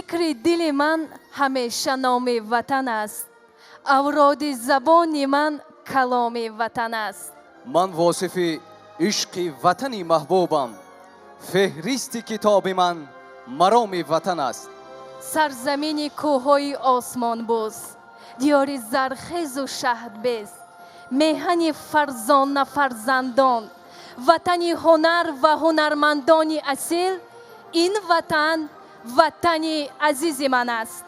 Зикри дили ман ҳамеша номи ватан аст. Авроди забони ман каломи ватан аст. Ман восифи ишқи ватани маҳбубам. Феҳристи китоби ман мароми ватан аст. Сарзамини кӯҳҳои осмонбӯс, диёри зархезу шаҳдбез, меҳани фарзона фарзандон, ватани ҳунар ва ҳунармандони асил, ин ватан ватани азизи ман аст.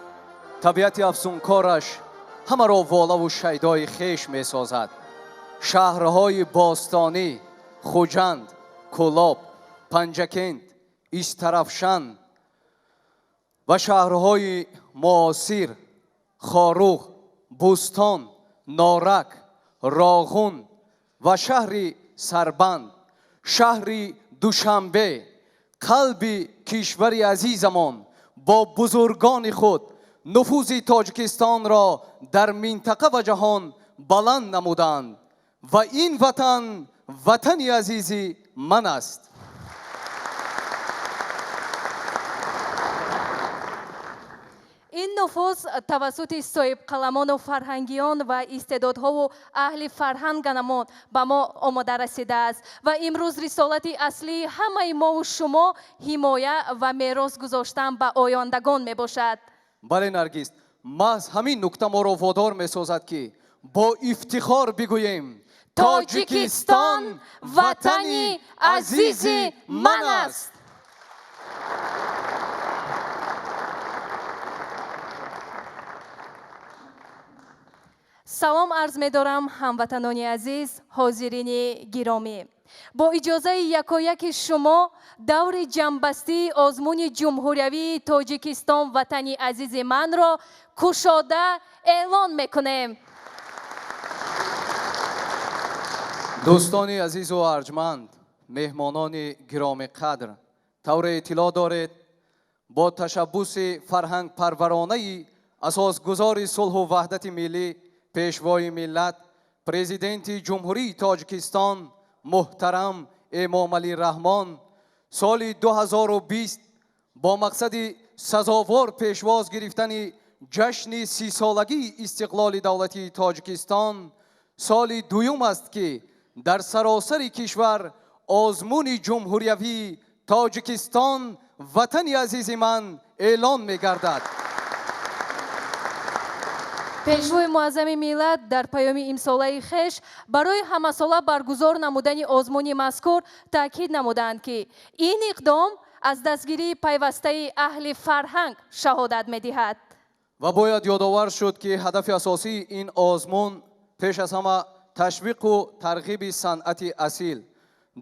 Табиати афсункораш ҳамаро волаву шайдои хеш месозад. Шаҳрҳои бостонӣ Хуҷанд, Кӯлоб, Панҷакент, Истарафшан ва шаҳрҳои муосир Хоруғ, Бӯстон, Норак, Роғун ва шаҳри Сарбанд, шаҳри Душанбе, қалби кишвари азизамон бо бузургони худ нуфузи Тоҷикистонро дар минтақа ва ҷаҳон баланд намуданд ва ин ватан ватани азизи ман аст. Ин нуфуз тавассути соҳибқаламону фарҳангиён ва истеъдодҳову аҳли фарҳанганамон ба мо омода расидааст ва имрӯз рисолати аслии ҳамаи мову шумо ҳимоя ва мерос гузоштан ба ояндагон мебошад. Бале, Наргиз, маҳз ҳамин нукта моро водор месозад, ки бо ифтихор бигӯем: Тоҷикистон ватани азизи ман аст. Салом арз медорам, ҳамватанони азиз, ҳозирини гиромӣ. Бо иҷозаи якояки шумо даври ҷамъбастии озмуни ҷумҳуриявии Тоҷикистон ватани азизи манро кушода эълон мекунем. Дӯстони азизу арҷманд, меҳмонони гиромиқадр, тавре иттилоъ доред, бо ташаббуси фарҳангпарваронаи асосгузори сулҳу ваҳдати миллӣ, пешвои миллат, президенти Ҷумҳурии Тоҷикистон муҳтарам Эмомалӣ Раҳмон соли 2020 бо мақсади сазовор пешвоз гирифтани ҷашни 30-солагии истиқлоли давлатии Тоҷикистон соли дуюм аст, ки дар саросари кишвар озмуни ҷумҳуриявии Тоҷикистон ватани азизи ман эълон мегардад. Пешвои муаззами миллат дар паёми имсолаи хеш барои ҳамасола баргузор намудани озмуни мазкур таъкид намуданд, ки ин иқдом аз дастгирии пайвастаи аҳли фарҳанг шаҳодат медиҳад. Ва бояд ёдовар шуд, ки ҳадафи асосии ин озмун пеш аз ҳама ташвиқу тарғиби санъати асил,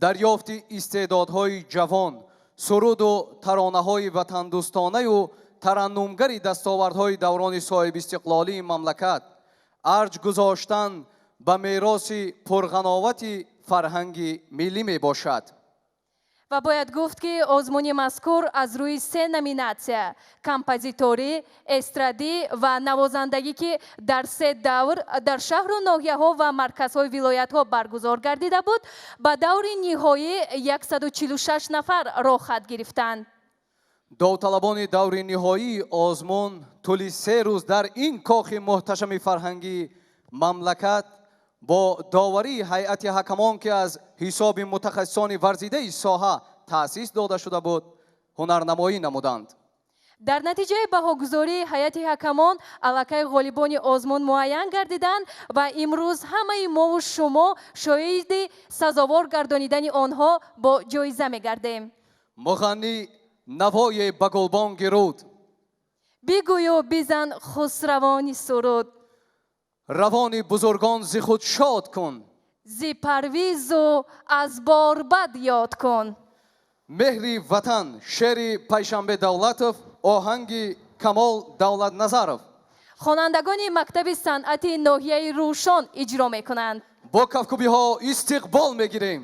дарёфти истеъдодҳои ҷавон, суруду таронаҳои ватандӯстонаю тараннумгари дастовардҳои даврони соҳибистиқлолии мамлакат, арҷ гузоштан ба мероси пурғановати фарҳанги миллӣ мебошад. Ва бояд гуфт, ки озмуни мазкур аз рӯи се номинатсия композиторӣ, эстрадӣ ва навозандагӣ, ки дар се давр дар шаҳру ноҳияҳо ва марказҳои вилоятҳо баргузор гардида буд, ба даври ниҳоӣ 146 нафар роҳхат гирифтанд. Довталабони даври ниҳоии озмун тӯли 3 рӯз дар ин кохи муҳташами фарҳангии мамлакат бо доварии ҳайати ҳакамон, ки аз ҳисоби мутахассисони варзидаи соҳа таъсис дода шуда буд, ҳунарнамоӣ намуданд. Дар натиҷаи баҳогузории ҳайати ҳакамон аллакай ғолибони озмун муайян гардиданд ва имрӯз ҳамаи мову шумо шоҳиди сазовор гардонидани онҳо бо ҷоиза мегардем. Муғаннӣ навое ба гулбонги руд, бигӯю бизан хусравони суруд, равони бузургон зи худ шод кун, зи парвизу аз борбад ёд кун. Меҳри ватан, шеъри Пайшанбе Давлатов, оҳанги Камол Давлатназаров. Хонандагони мактаби санъати ноҳияи Рӯшон иҷро мекунанд. Бо кафкӯбиҳо истиқбол мегирем.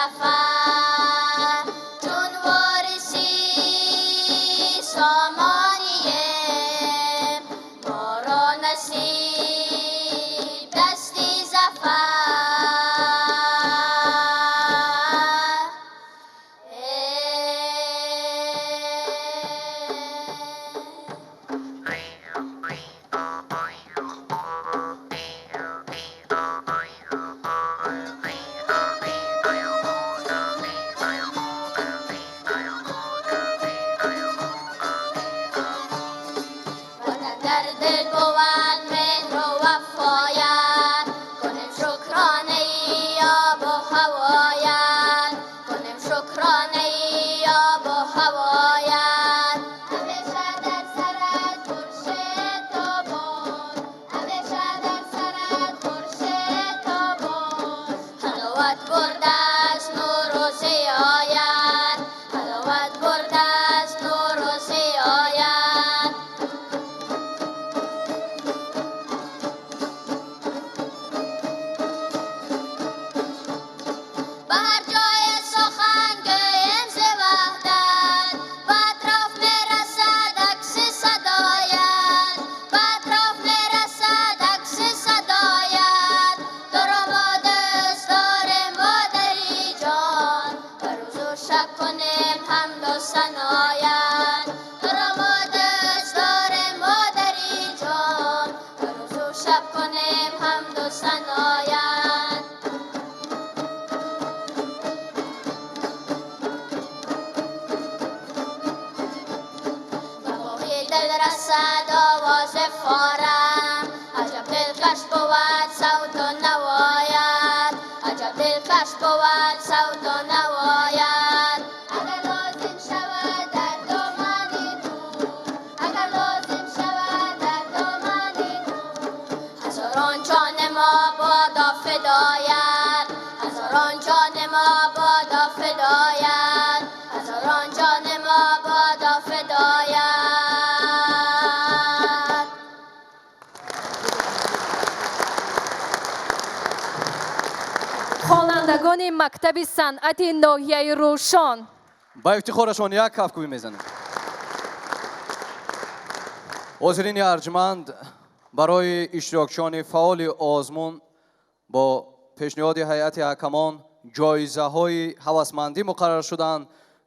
Зафар, чун вориси Сомонием, моро насиб дасти зафар. وطن در دل بود مهر و وفایت، کنیم شکرانه آب و هوایت، کنیم شکرانه آب و هوایت. همیشه در سرت خورشید تابان، همیشه در سرت خورشید تابان. حلاوت برده از نور و ضیایت، حلاوت برده از نور و ضیایت. به هر جای سخن گوییم ز وحدت، به اطراف میرسد عکس صدایت، به اطراف میرسد عکس صدایت. تو را ما دوست داریم مادری جان، به روز و شب کنیم حمد و ثنایت. تو را ما دوست داریم مادری جان، به روز و شب کنیم حمد و ثنایت. به باغ دل رسد آواز فارم، عجب دلکش بود صوت و نوایت، عجب دلکش بود صوت و نوایت. اگر لازم شود در دامن تو، اگر لازم شود در دامن تو، هزاران جان ما بادا فدایت، هزاران جان ما بادا فدایت، هزاران جان ما بادا فدایت. Хонандагони мактаби санъати ноҳияи Рӯшон. Ба ифтихорашон як кафкӯбӣ мезанем. Ҳозирини арҷманд, барои иштирокчиёни фаъоли озмун бо пешниҳоди ҳайати ҳакамон ҷоизаҳои ҳавасмандӣ муқаррар шуданд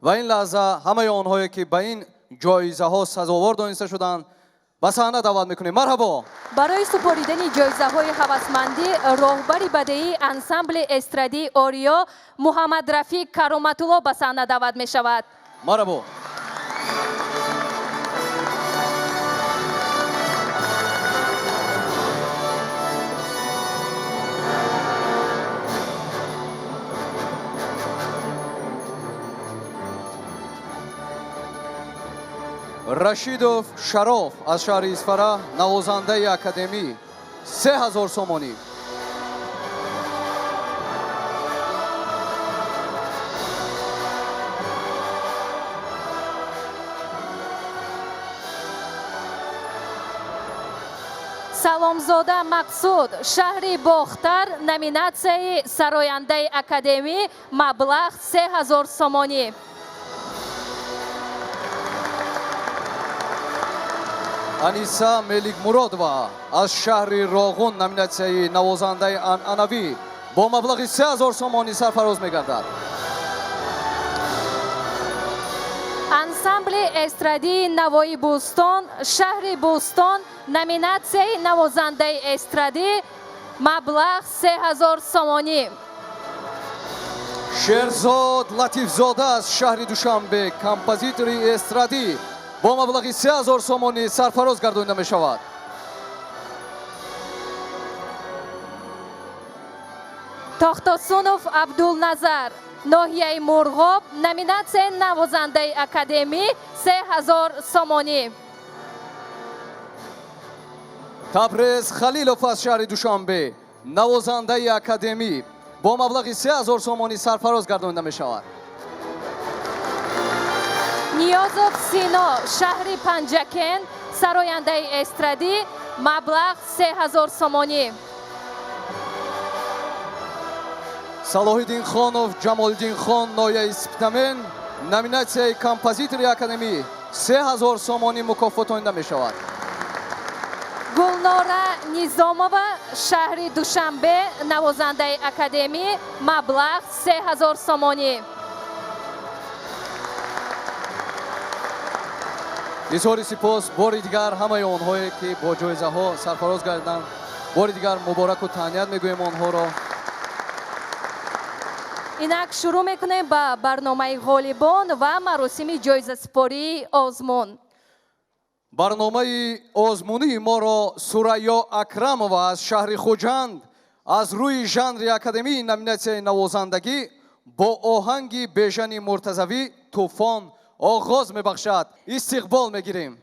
ва ин лаҳза ҳамаи онҳое ки ба ин ҷоизаҳо сазовор дониста шуданд ба саҳна даъват мекунем. Марҳабо! Барои супоридани ҷоизаҳои ҳавасмандӣ роҳбари бадеии ансамбли эстрадии Ориё Муҳаммад Рафиқ Кароматулло ба саҳна даъват мешавад. Марҳабо! Рашидов Шароф аз шаҳри Исфара, навозандаи академӣ, 3000 сомонӣ. Саломзода Мақсуд, шаҳри Бохтар, номинатсияи сарояндаи академӣ, маблағ 3000 сомонӣ. Аниса Меликмуродова аз шаҳри Роғун, номинатсияи навозандаи анъанавӣ бо маблағи 3000 сомонӣ сарфароз мегардад. Ансамбли эстрадии Навои Бӯстон, шаҳри Бӯстон, номинатсияи навозандаи эстрадӣ, маблағ 3000 сомонӣ. Шерзод Латифзода аз шаҳри Душанбе, композитори эстрадӣ бо маблағи 3000 сомонӣ сарфароз гардонида мешавад. Тохтосунов Абдулназар, ноҳияи Мурғоб, номинатсияи навозандаи академӣ, 3000 сомонӣ. Табрез Халилов аз шаҳри Душанбе, навозандаи академӣ бо маблағи 3000 сомонӣ сарфароз гардонида мешавад. Ниёзов Сино, шаҳри Панҷакент, сарояндаи эстрадӣ, маблағ 3000 сомонӣ. Салоҳиддин Хонов Ҷамолиддин Хон, ноҳияи Спитамен, номинатсияи композитори академӣ 3000 сомонӣ мукофотонида мешавад. Гулнора Низомова, шаҳри Душанбе, навозандаи академӣ, маблағ 3000 сомонӣ. Изҳори сипос бори дигар ҳамаи онҳое, ки бо ҷоизаҳо сарфароз гардиданд. Бори дигар мубораку таҳният мегӯем онҳоро. Инак шурӯъ мекунем ба барномаи ғолибон ва маросими ҷоизасупории озмун. Барномаи озмунии моро Сурайё Акрамова аз шаҳри Хуҷанд аз рӯи жанри академии номинатсияи навозандагӣ бо оҳанги Бежани Муртазавӣ «Тӯфон» оғоз мебахшад. Истиқбол мегирем.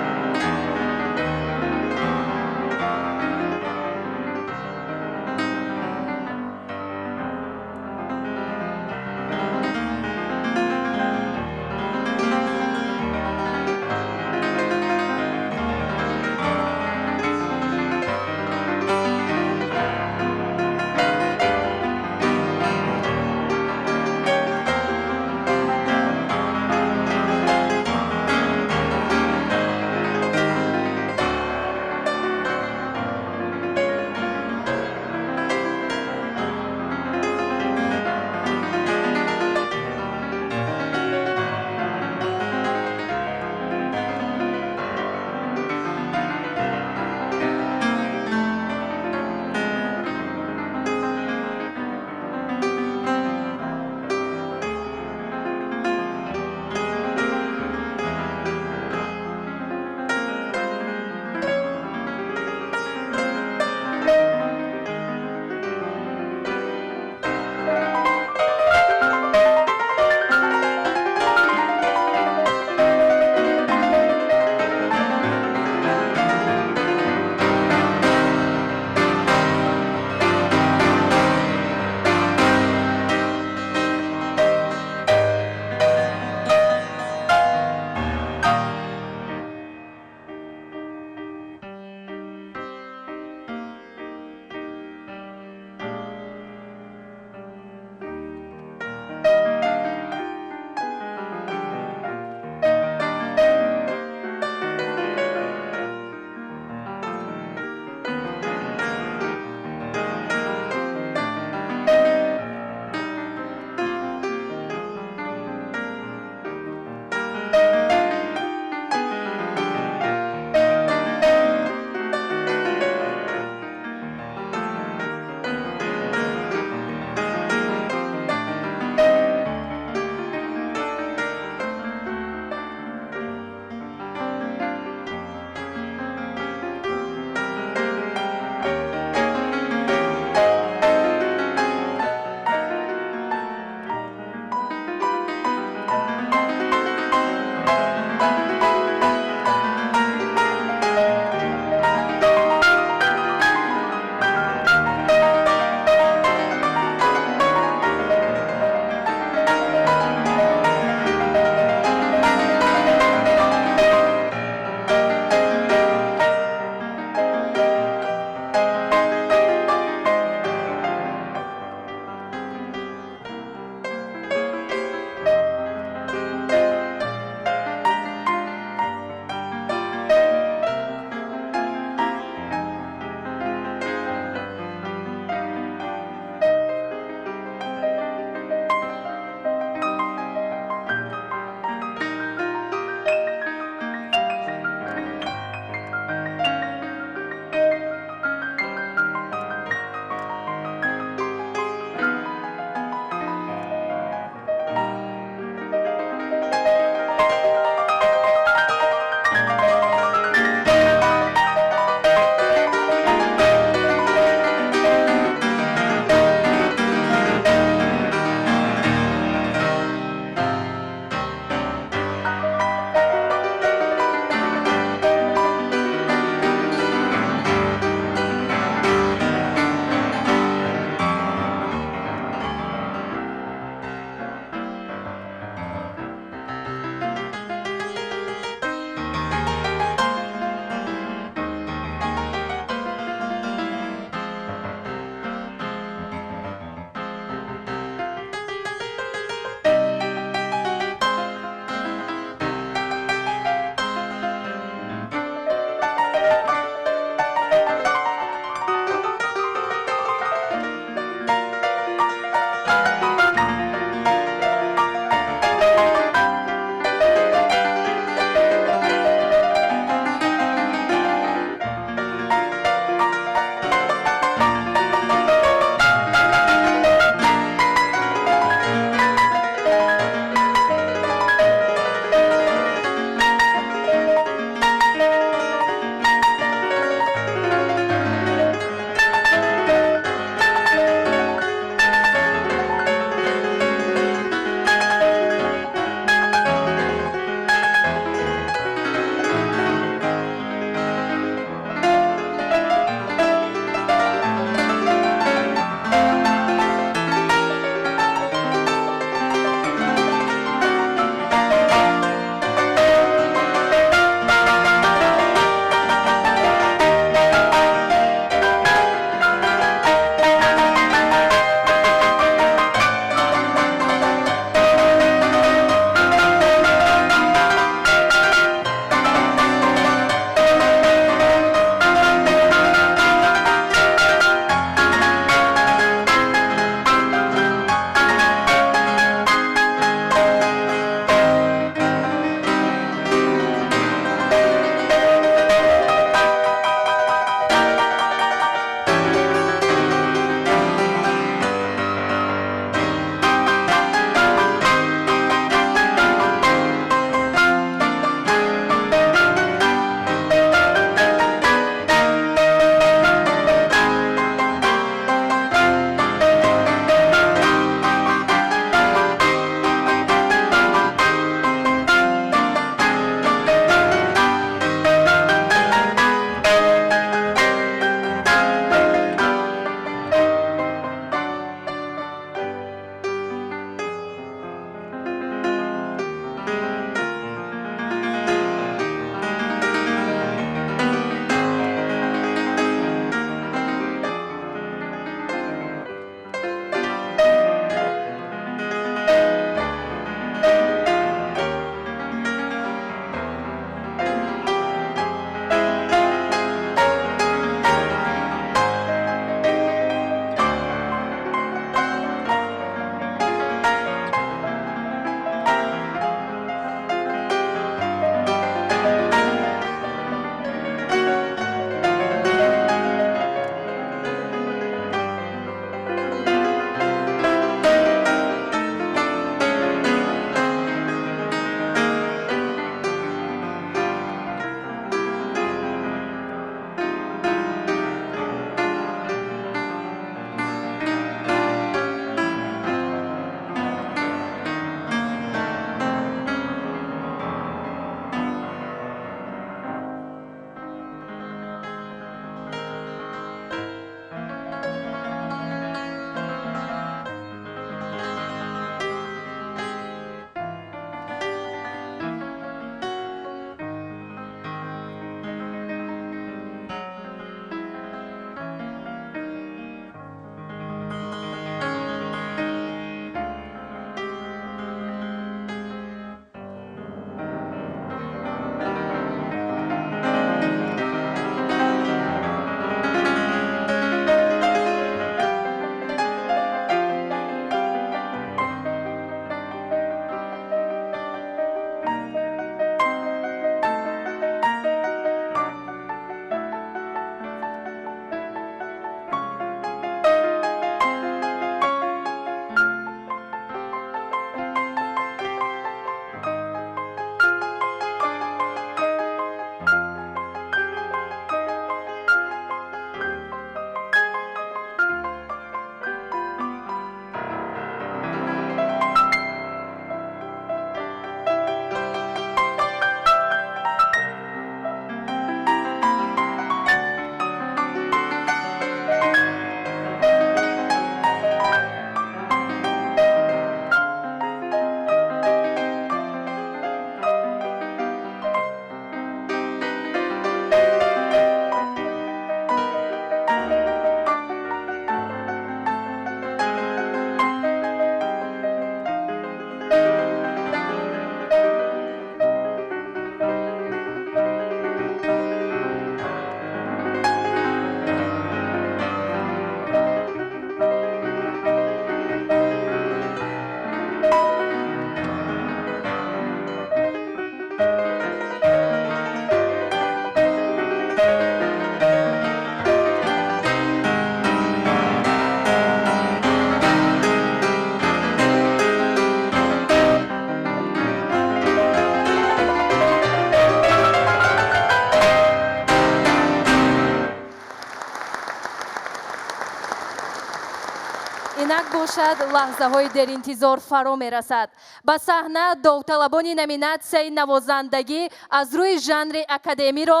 Инак бошад, лаҳзаҳои деринтизор фаро мерасад. Ба саҳна довталабони номинатсияи навозандагӣ аз рӯи жанри академиро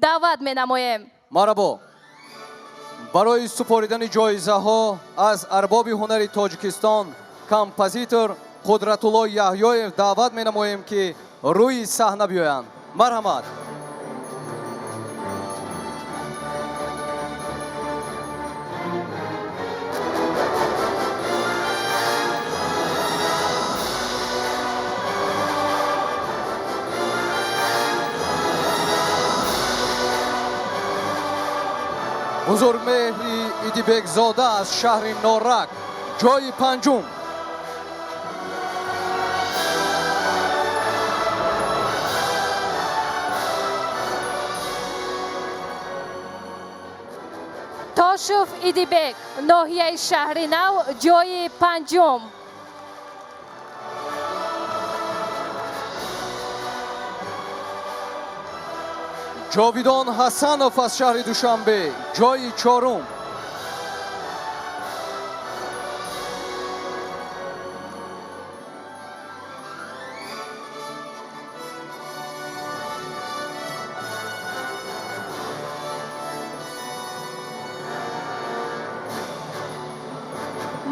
даъват менамоем. Марҳабо. Барои супоридани ҷоизаҳо аз арбоби ҳунари Тоҷикистон композитор Қудратулло Яҳёев даъват менамоем, ки рӯи саҳна биёянд. Марҳамат. Бузургмеҳри Идибекзода аз шаҳри Норак, ҷои панҷум. Тошев Идибек, ноҳияи шаҳри Нав, ҷои панҷум. Ҷовидон Ҳасанов аз шаҳри Душанбе, ҷои чорум.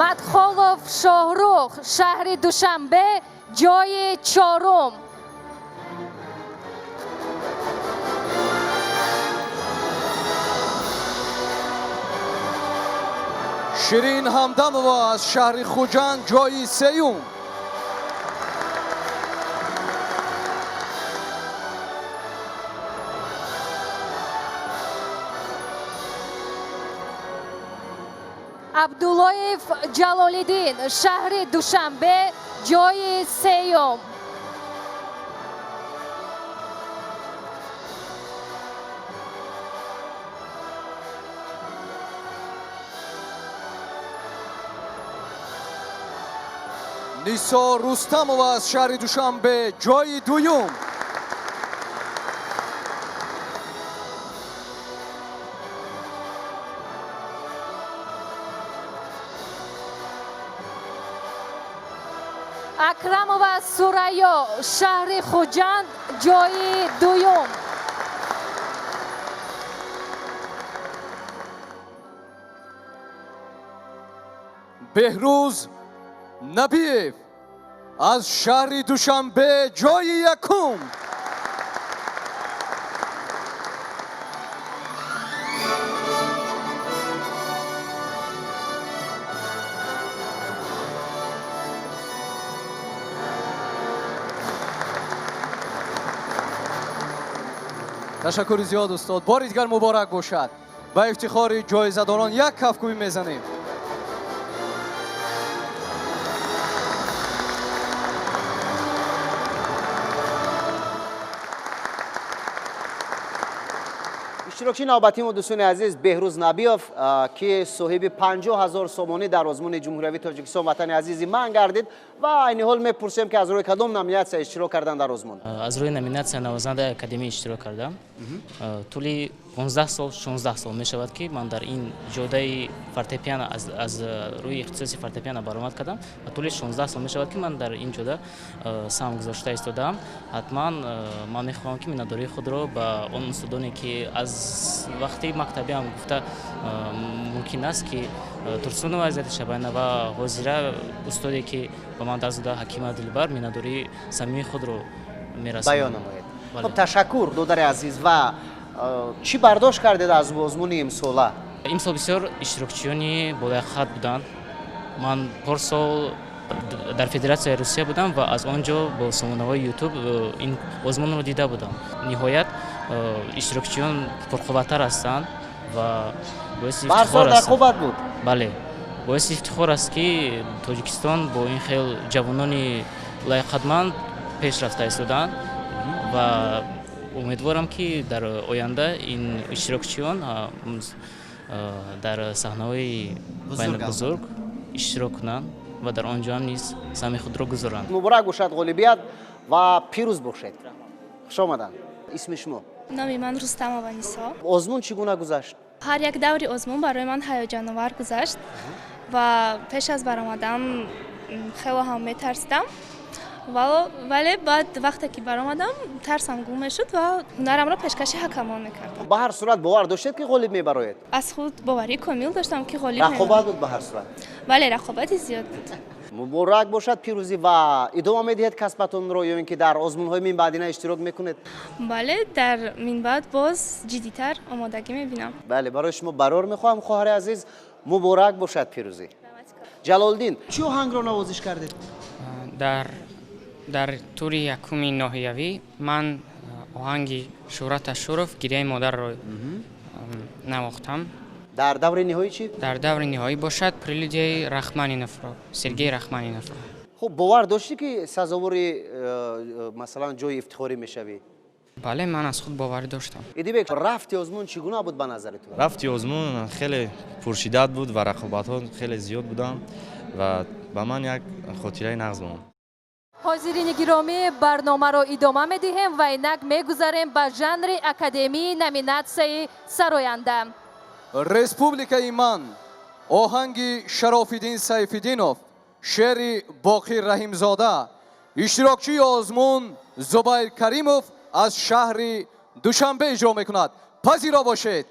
Мадхолов Шоҳрух, шаҳри Душанбе, ҷои чорум. Ширин Ҳамдамова аз шаҳри Хуҷанд, ҷои сеюм. Абдуллоев Ҷалолиддин, шаҳри Душанбе, ҷои сеюм. Нисо Рустамова аз шаҳри Душанбе, ҷои дуюм. Акрамова Сурайё, шаҳри Хуҷанд, ҷои дуюм. Беҳрӯз Набиев аз шаҳри Душанбе, ҷои якум. Ташаккури зиёд, устод. Бори дигар муборак бошад. Ба ифтихори ҷоизадорон як кафкӯбӣ мезанем. Иштирокчии навбатии мо, дӯстони азиз, Беҳрӯз Набиёв, ки соҳиби 50 000 сомонӣ дар озмуни ҷумҳуриявии Тоҷикистон «Ватани азизи ман» гардид ва айни ҳол мепурсем, ки аз рӯи кадом номинатсия иштирок кардан дар озмун. Аз рӯи номинатсия навозандаи академӣ иштирок кардам. Тӯли 15 сол, 16 сол мешавад, ки ман дар ин ҷодаи фортепиано аз рӯи ихтисоси фортепиано баромад кардам ва тӯли 16 сол мешавад, ки ман дар ин ҷода саҳм гузошта истодаам. Ҳатман ман мехоҳам, ки миннатдории худро ба он устодоне, ки аз вақти мактабиам гуфта мумкин аст, ки Турсунова Азияти Шабайна ва ҳозира устоде, ки ба ман дарс дода, Ҳакима Дилбар, миннатдории самимии худро мерасонам. Баён намоед. Хуб, ташаккур, додари азиз. Ва чӣ бардошт кардед аз озмуни имсола? Имсол бисёр иштирокчиёни болояқат буданд. Ман порсол дар Федератсияи Русия будам ва аз он ҷо бо сомонаҳои Ютуб ин озмунро дида будам. Ниҳоят иштирокчиён пурқувваттар ҳастанд ва боиси ифтихор аст. Рақобат буд. Бале, боиси ифтихор аст, ки Тоҷикистон бо ин хел ҷавонони лоиқатманд пеш рафта истодаанд ва умедворам, ки дар оянда ин иштирокчиён дар саҳнаҳои байнабузург иштирок кунанд ва дар он ҷо ҳам низ саҳми худро гузоранд. Муборак бошад ғолибият ва пирӯз бошед. Хуш омаданд. Исми шумо? Номи ман Рустамова Нисо. Озмун чӣ гуна гузашт? Ҳар як даври озмун барои ман ҳаяҷоновар гузашт. Ва пеш аз баромадан хеле ҳам метарсидам, вале баъд вақте ки баромадам, тарсам гум мешуд ва ҳунарамро пешкаши ҳакамон мекардам. Ба ҳар сурат бовар доштед, ки ғолиб мебароед? Аз худ боварии комил доштам, ки ғолиб. Рақобат буд ба ҳар сурат? Бале, рақобати зиёд буд. Муборак бошад пирӯзӣ. Ва идома медиҳед касбатонро ё ин ки дар озмунҳои минбаъдина иштирок мекунед? Бале, дар минбаъд боз ҷиддитар омодагӣ мебинам. Бале, барои шумо барор мехоҳам, хоҳари азиз. Муборак бошад пирӯзӣ. Ҷалолиддин, чӣ оҳангро навозиш кардед? Дар тури якуми ноҳиявӣ ман оҳанги Шӯҳрат Ашуров «Гиряи модарро» навохтам. Дар даври ниҳоӣ чӣ? Дар даври ниҳоӣ бошад, прелюдияи Рахманиновро, Сергей Рахманиновро. Хуб, бовар доштӣ, ки сазовори масалан ҷои ифтихорӣ мешавӣ? Бале, ман аз худ боварӣ доштам. Идибек, рафти озмун чӣ гуна буд ба назари ту? Рафти озмун хеле пуршиддат буд ва рақобатҳо хеле зиёд буданд ва ба ман як хотираи нағз монд. Ҳозирини гиромӣ, барномаро идома медиҳем ва инак мегузарем ба жанри академии, номинатсияи сароянда. «Республикаи ман», оҳанги Шарофиддин Сайфиддинов, шеъри Боқир Раҳимзода. Иштирокчии озмун Зубайр Каримов аз шаҳри Душанбе иҷро мекунад. Пазиро бошед.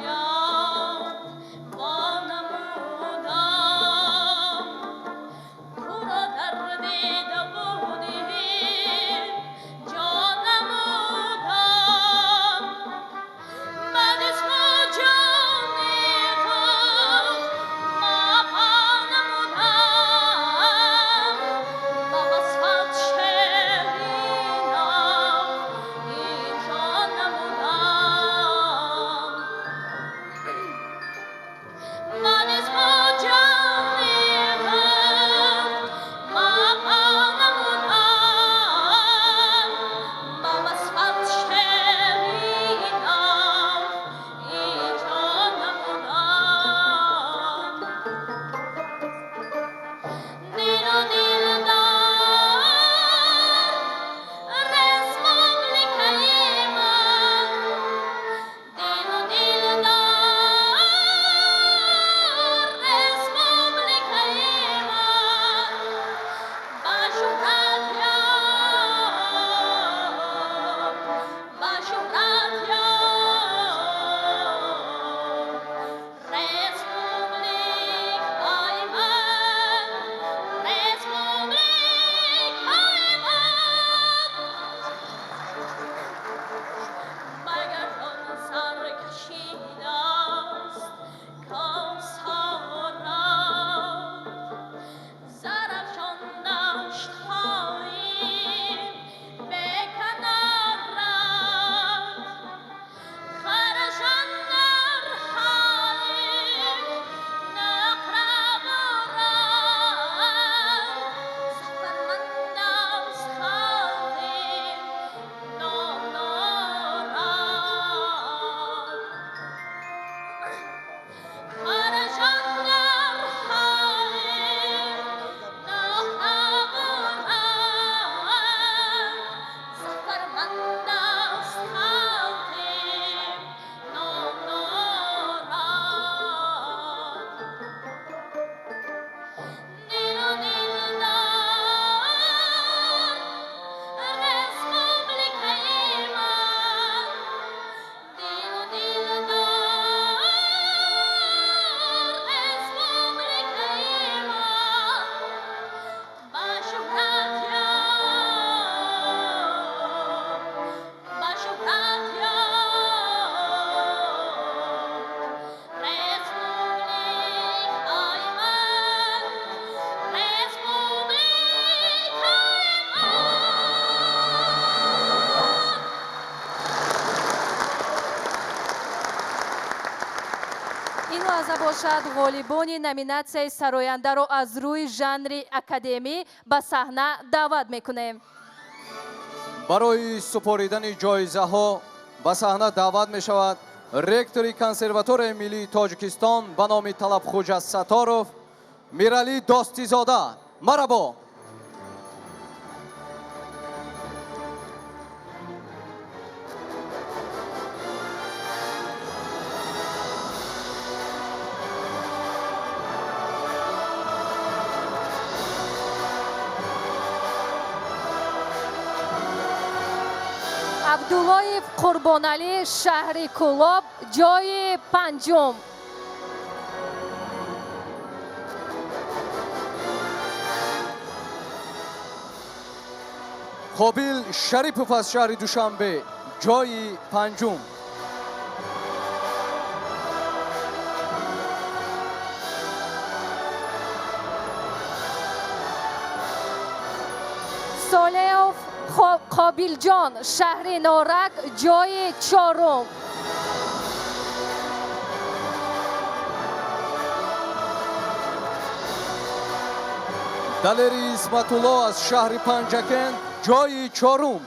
Дар Ин лаҳза бошад ғолибони номинатсияи сарояндаро аз рӯи жанри академӣ ба саҳна даъват мекунем. Барои супоридани ҷоизаҳо ба саҳна даъват мешавад ректори консерваторияи миллии Тоҷикистон ба номи Талабхуҷа Сатторов Миралӣ Достизода. Марабо! Абдуллоев Қурбоналӣ, шаҳри Кӯлоб, ҷои панҷум. Қобил Шарипов аз шаҳри Душанбе, ҷои панҷум. Солеҳов Қобилҷон, шаҳри Норак, ҷои чорум. Далери Исматулло аз шаҳри Панҷакент, ҷои чорум.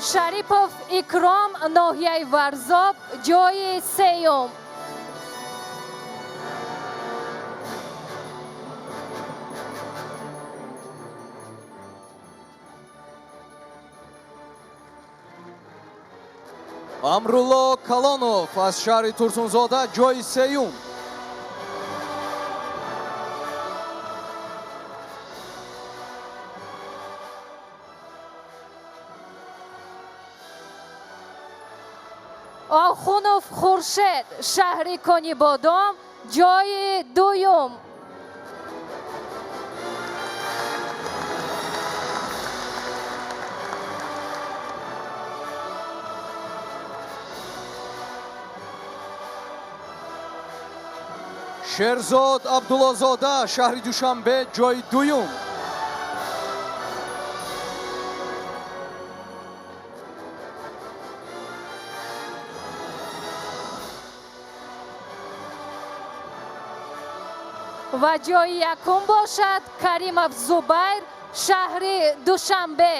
Шарипов Икром, ноҳияи Варзоб, ҷои сеюм. Амрулло Калонов аз шаҳри Турсунзода, ҷои сеюм. Охунов Хуршед, шаҳри Конибодом, ҷои дуюм. Шерзод Абдуллозода, шаҳри Душанбе, ҷои дуюм. Ва ҷои якум бошад Каримов Зубайр, шаҳри Душанбе.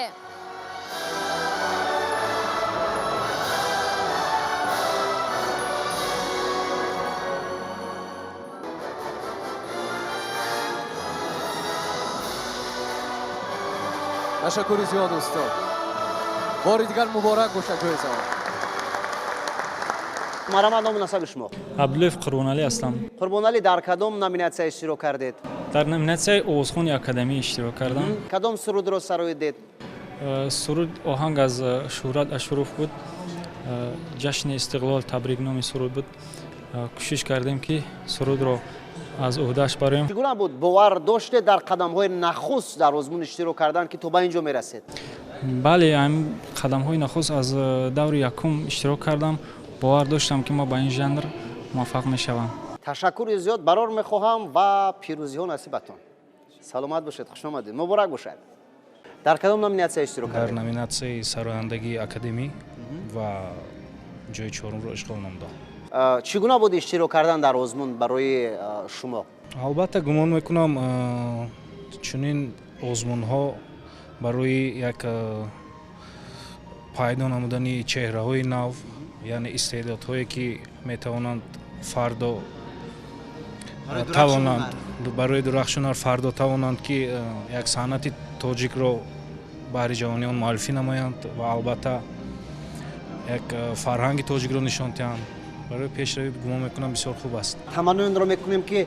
Ташаккури зиёд, устод. Бори дигар муборак бошад ҷоизаҳо. Марҳамат, ному насаби шумо? Абдуллоев Қурбоналӣ ҳастам. Қурбоналӣ, дар кадом номинатсия иштирок кардед? Дар номинатсияи овозхони академӣ иштирок кардам. Кадом сурудро сароидед? Суруд оҳанг аз Шӯҳрат Ашуров буд. Ҷашни истиқлол табрик номи суруд буд. Кӯшиш кардем, ки сурудро аз уҳдааш бароем. Чӣ гуна буд? Бовар доштед дар қадамҳои нахуст дар озмун иштирок кардан, ки то ба ин ҷо мерасед? Бале, қадамҳои нахуст аз даври якум иштирок кардам. Бовар доштам, ки мо ба ин жанр муваффақ мешавам. Ташаккури зиёд, барор мехоҳам ва пирӯзиҳо насибатон. Саломат бошед, хуш омадед, муборак бошад. Дар кадом номинатсия иштирок Дар кардед? номинатсияи сарояндагии академӣ ва ҷои чорумро ишғол намудам. Чӣ гуна буд иштирок кардан дар озмун барои шумо? Албатта, гумон мекунам, чунин озмунҳо барои як пайдо намудани чеҳраҳои нав, яъне истеъдодҳое, ки метавонанд фардо тавонанд барои дурахши ҳунар, фардо тавонанд, ки як санъати тоҷикро баҳри ҷавониён муаррифӣ намоянд ва албатта як фарҳанги тоҷикро нишон диҳанд, барои пешравӣ, гумон мекунам, бисёр хуб аст. Таманнои онро мекунем, ки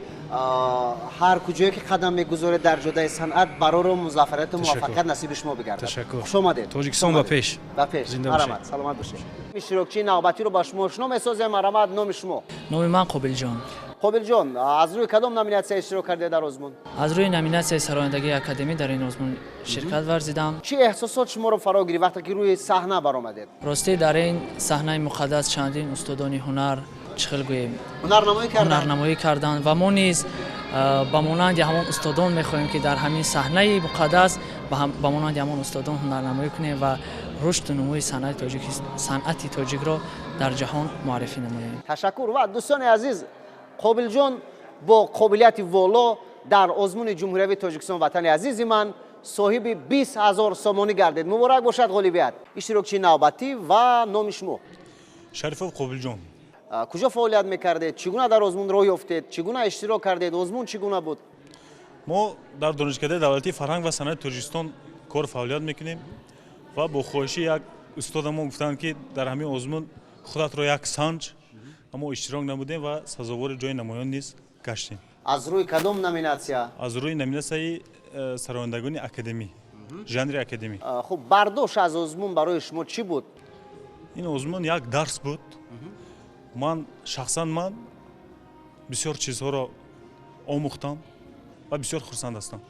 ҳар куҷое ки қадам мегузоред дар ҷодаи санъат, барору музаффарияту муваффақият насиби шумо бигардад. Ташаккур. Хуш омадед. Тоҷикистон ба пеш! Ба пеш! Зинда бошед. Марҳамат, саломат бошед. Иштирокчии навбатиро ба шумо ошно месозем. Марҳамат, номи шумо? Номи ман Қобилҷон. Қобилҷон, аз рӯи кадом номинатсия иштирок кардед дар озмун? Аз рӯи номинатсияи сарояндагии академӣ дар ин озмун ширкат варзидам. Чӣ эҳсосот шуморо фаро гирифт, вақте ки рӯи саҳна баромадед? Ростӣ, дар ин саҳнаи муқаддас чандин устодони ҳунар, чӣ хел гӯем, ҳунарнамоӣ карданд. Ҳунарнамоӣ карданд ва мо низ Ба монанди ҳамон устодон мехоҳем, ки дар ҳамин саҳнаи муқаддас ба монанди ҳамон устодон ҳунарнамоӣ кунем ва рушду нумӯи санъати тоҷикро дар ҷаҳон муаррифӣ намоем. Ташаккур. Ва дӯстони азиз, Қобилҷон бо қобилияти воло дар озмуни ҷумҳуриявии Тоҷикистон Ватани азизи ман соҳиби 20 ҳазор сомонӣ гардид. Муборак бошад ғолибият. Иштирокчии навбатӣ ва номи шумо? Шарифов Қобилҷон. Куҷо фаъолият мекардед? Чӣ гуна дар озмун роҳ ёфтед? Чӣ гуна иштирок кардед? Озмун чӣ гуна буд? Мо дар Донишкадаи давлатии фарҳанг ва санъати Тоҷикистон кор фаъолият мекунем ва бо хоҳиши як устодамо гуфтанд, ки дар ҳамин озмун худатро як санҷ, мо иштирок намудем ва сазовори ҷои намоён низ гаштем. Аз рӯи кадом номинатсия? Аз рӯи номинатсияи сарояндагони академӣ, жанри академӣ. Хуб, бардошт аз озмун барои шумо чӣ буд? Ин озмун як дарс буд. Ман шахсан ман бисёр чизҳоро омӯхтам ва бисёр хурсанд ҳастам.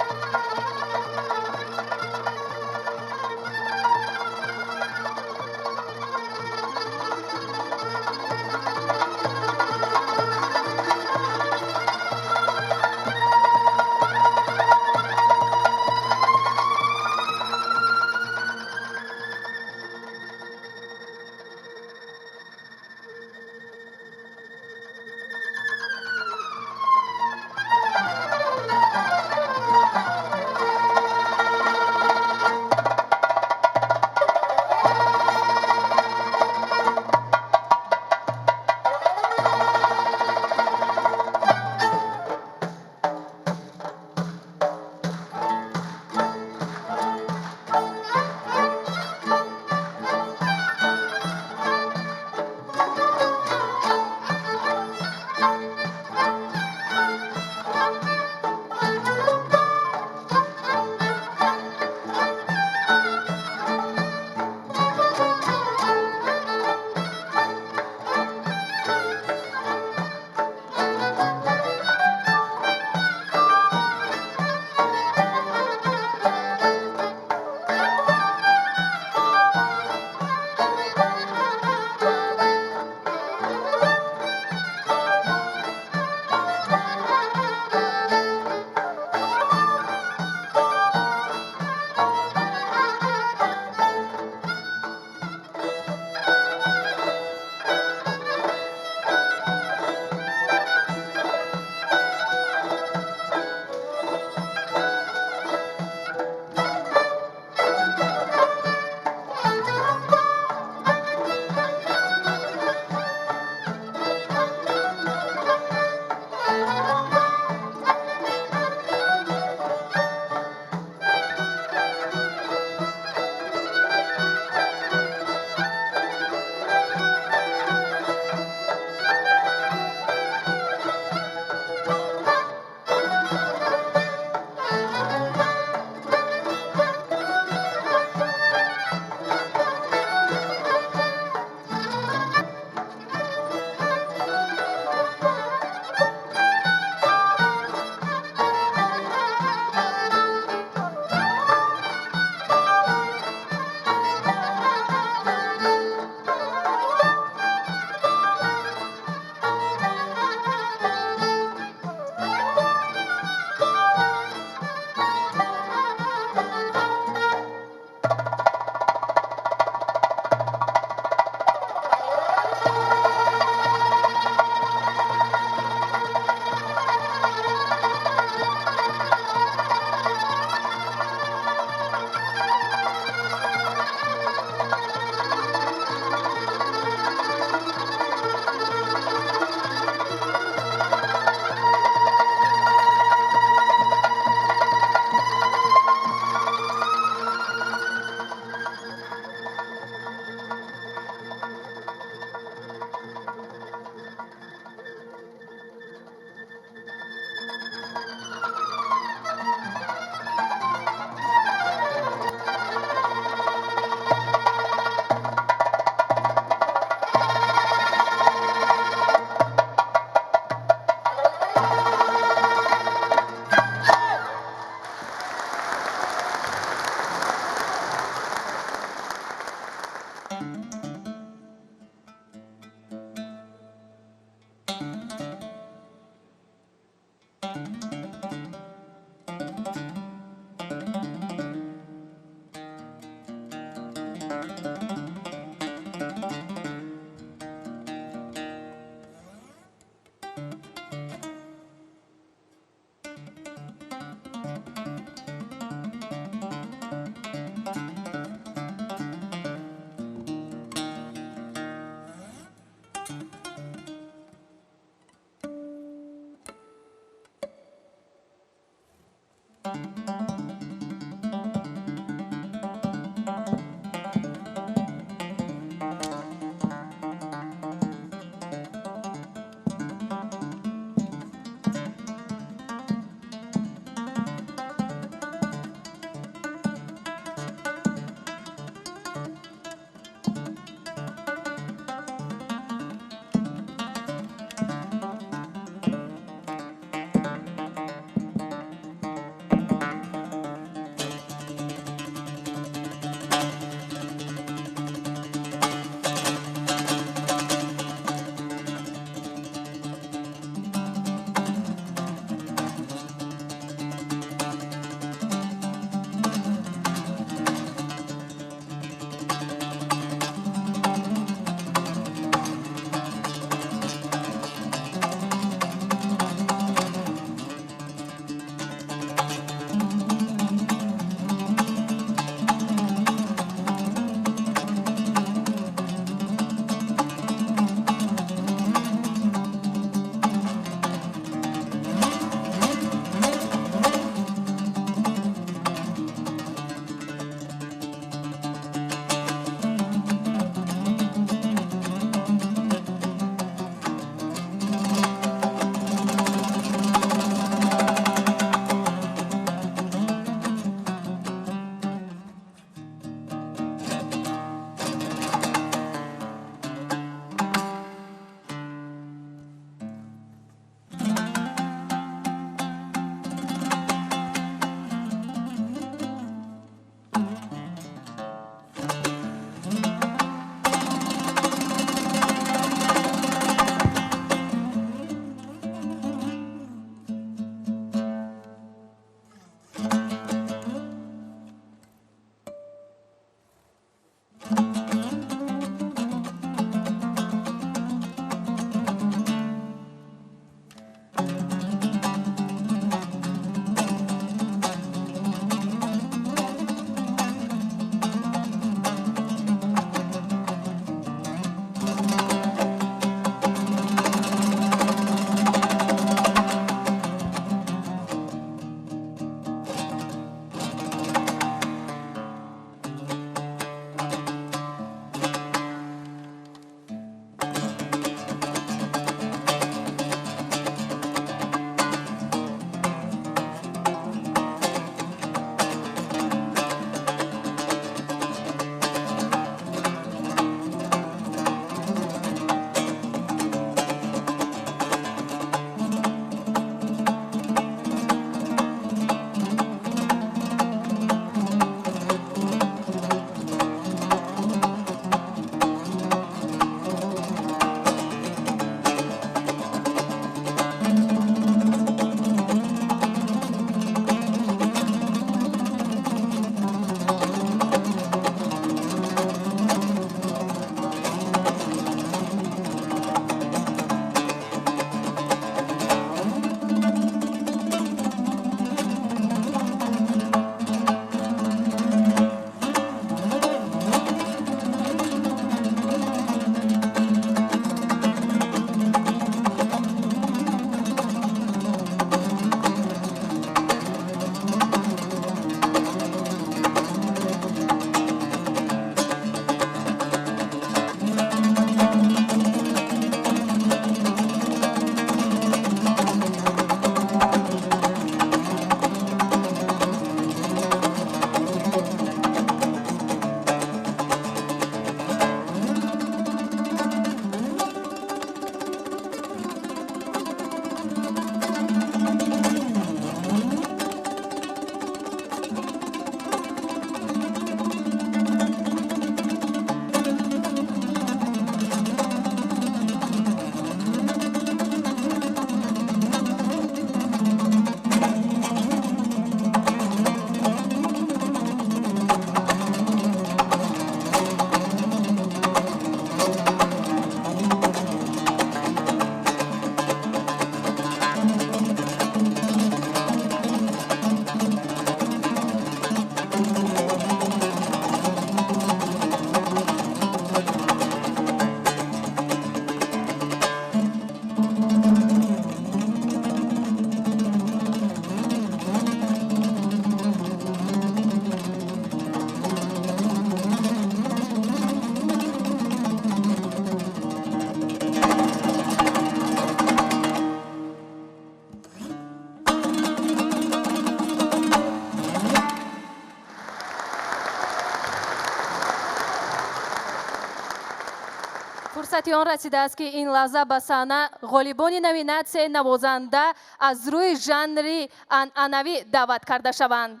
Фурсати он расидааст, ки ин лаҳза ба саҳна ғолибони номинатсияи навозанда аз рӯи жанри анъанавӣ даъват карда шаванд.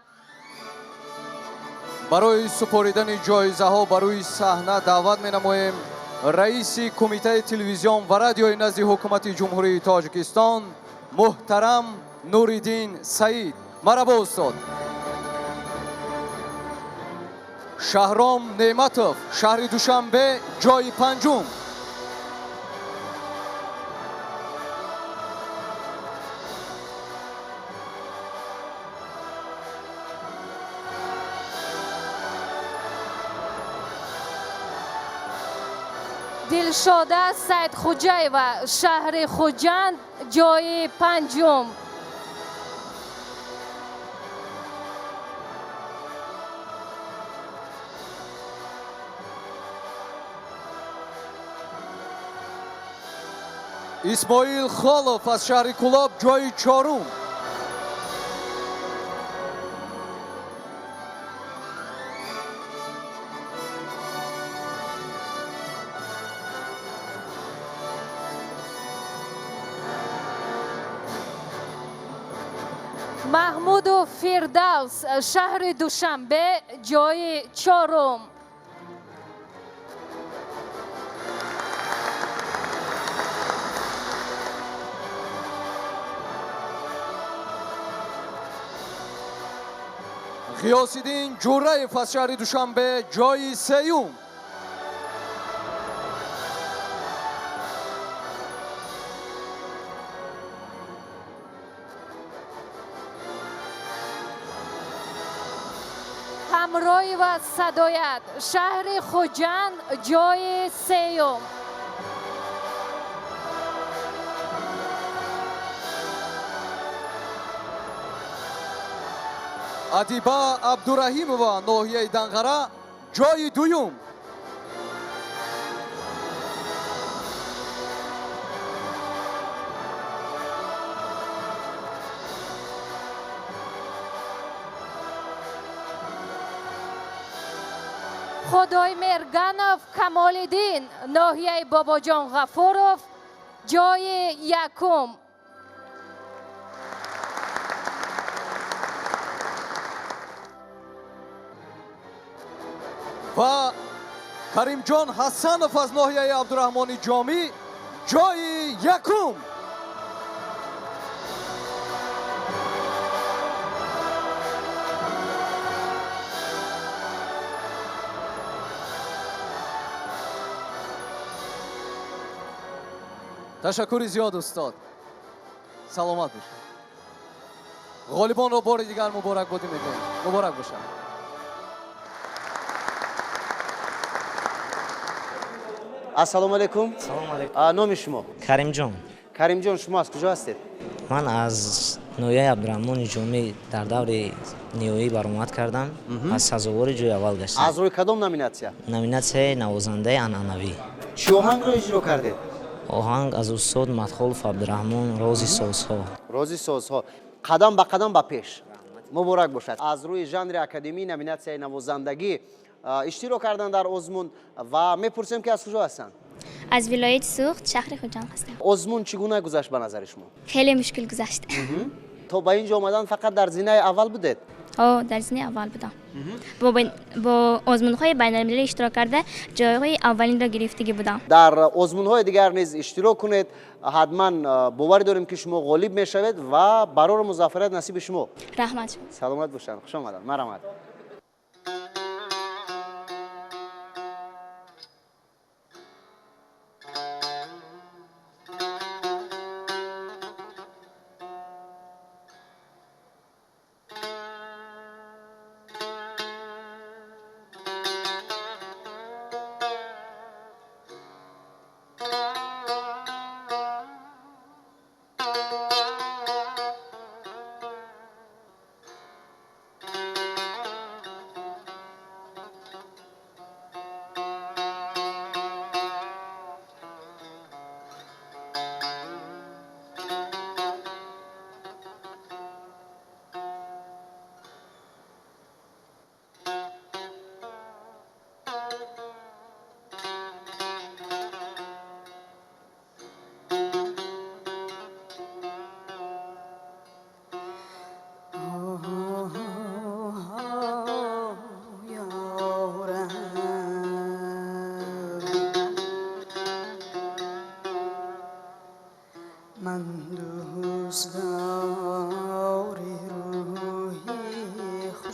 Барои супоридани ҷоизаҳо ба рӯи саҳна даъват менамоем раиси Кумитаи телевизион ва радиои назди Ҳукумати Ҷумҳурии Тоҷикистон муҳтарам Нуриддин Саид. Марҳабо, устод. Шаҳром Неъматов, шаҳри Душанбе, ҷои панҷум. Дилшода Саидхуҷаева, шаҳри Хуҷанд, ҷои панҷум. Исмоил Холов аз шаҳри Кӯлоб, ҷои чорум. Маҳмуду Фирдавс, шаҳри Душанбе, ҷои чорум. Ғиёсиддин Ҷӯраев аз шаҳри Душанбе, ҷои сеюм. Ҳамроева Садоят, шаҳри Хуҷанд, ҷои сеюм. Адиба Абдураҳимова, ноҳияи Данғара, ҷои дуюм. Худоймерганов Камолиддин, ноҳияи Бобоҷон Ғафуров, ҷои якум. Ва Каримҷон Ҳасанов аз ноҳияи Абдураҳмони Ҷомӣ, ҷои якум. Ташаккури зиёд, устод, саломат бошед. Ғолибонро бори дигар муборакбодӣ мегӯем. Муборак бошад. Ассалому алайкум. Салому алайкум. Номи шумо? Каримҷон. Каримҷон, шумо аз куҷо ҳастед? Ман аз ноҳияи Абдураҳмони Ҷомӣ дар даври ниҳоӣ баромад кардам, аз сазовори ҷои аввал гаштам. Аз рӯи кадом номинатсия? Номинатсияи навозандаи анъанавӣ. Чӣ оҳангро иҷро кардед? Оҳанг аз устод Мадхолов Абдураҳмон, Рози созҳо. Рози созҳо. Қадам ба қадам ба пеш. Муборак бошад. Аз рӯи жанри академӣ номинатсияи навозандагӣ иштирок кардан дар озмун ва мепурсем, ки аз куҷо ҳастанд? Аз вилояти Суғд, шаҳри Хуҷанд ҳастам. Озмун чӣ гуна гузашт ба назари шумо? Хеле мушкил гузашт. То ба ин ҷо омадан фақат дар зинаи аввал будед? Ҳо, дар зинаи аввал будам. Бо озмунҳои байналмилалӣ иштирок карда, ҷойҳои аввалинро гирифтагӣ будам. Дар озмунҳои дигар низ иштирок кунед. Ҳатман боварӣ дорем, ки шумо ғолиб мешавед ва барору музаффарият насиби шумо. Раҳмат. Саломат бошанд. Хуш омаданд. Марҳамат.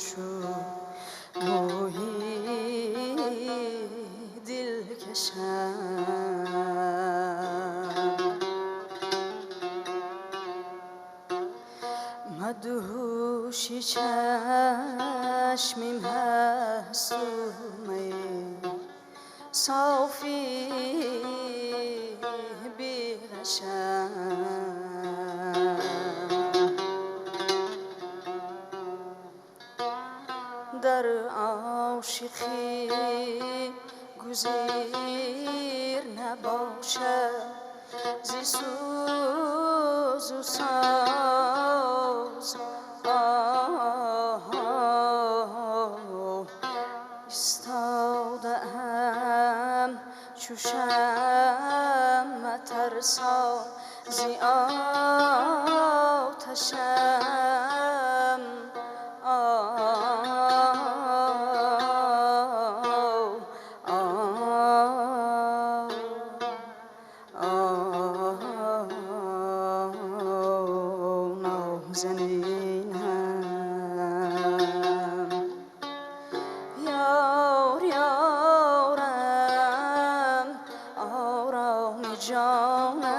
شد موی دلکشم مدهوشی چشمیم هست می صافی بیغشم در عاشقی گزیر نباشد ز سوز و ساز ایستاده‌ام چو شمع ترسا ز آتشم یار یارم آرام جانم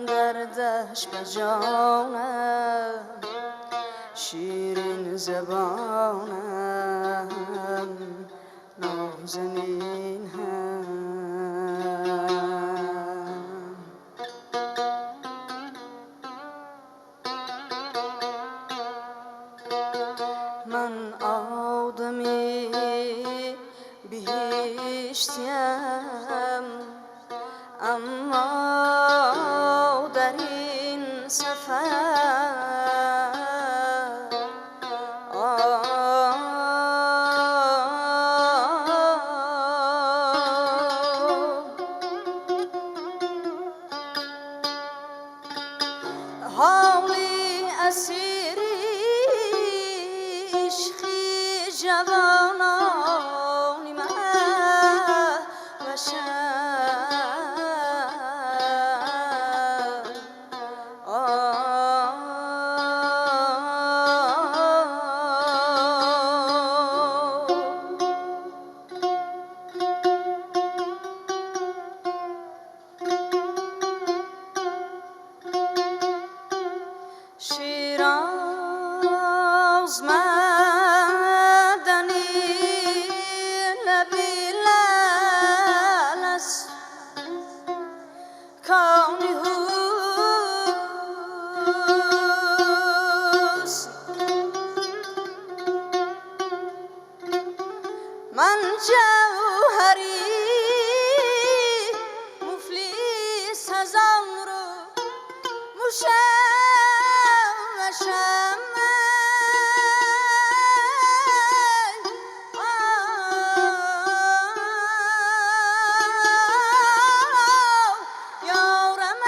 دردش به جانم شیرین زبانم نازنین هم من آدمی بهشتیم اما در این سفر حالی اسیری عشقی جوانانی مهوشم شیراز مدنی لبی لعل است کانی حسن من جوهری مفلس از آن رو مشوشم یارم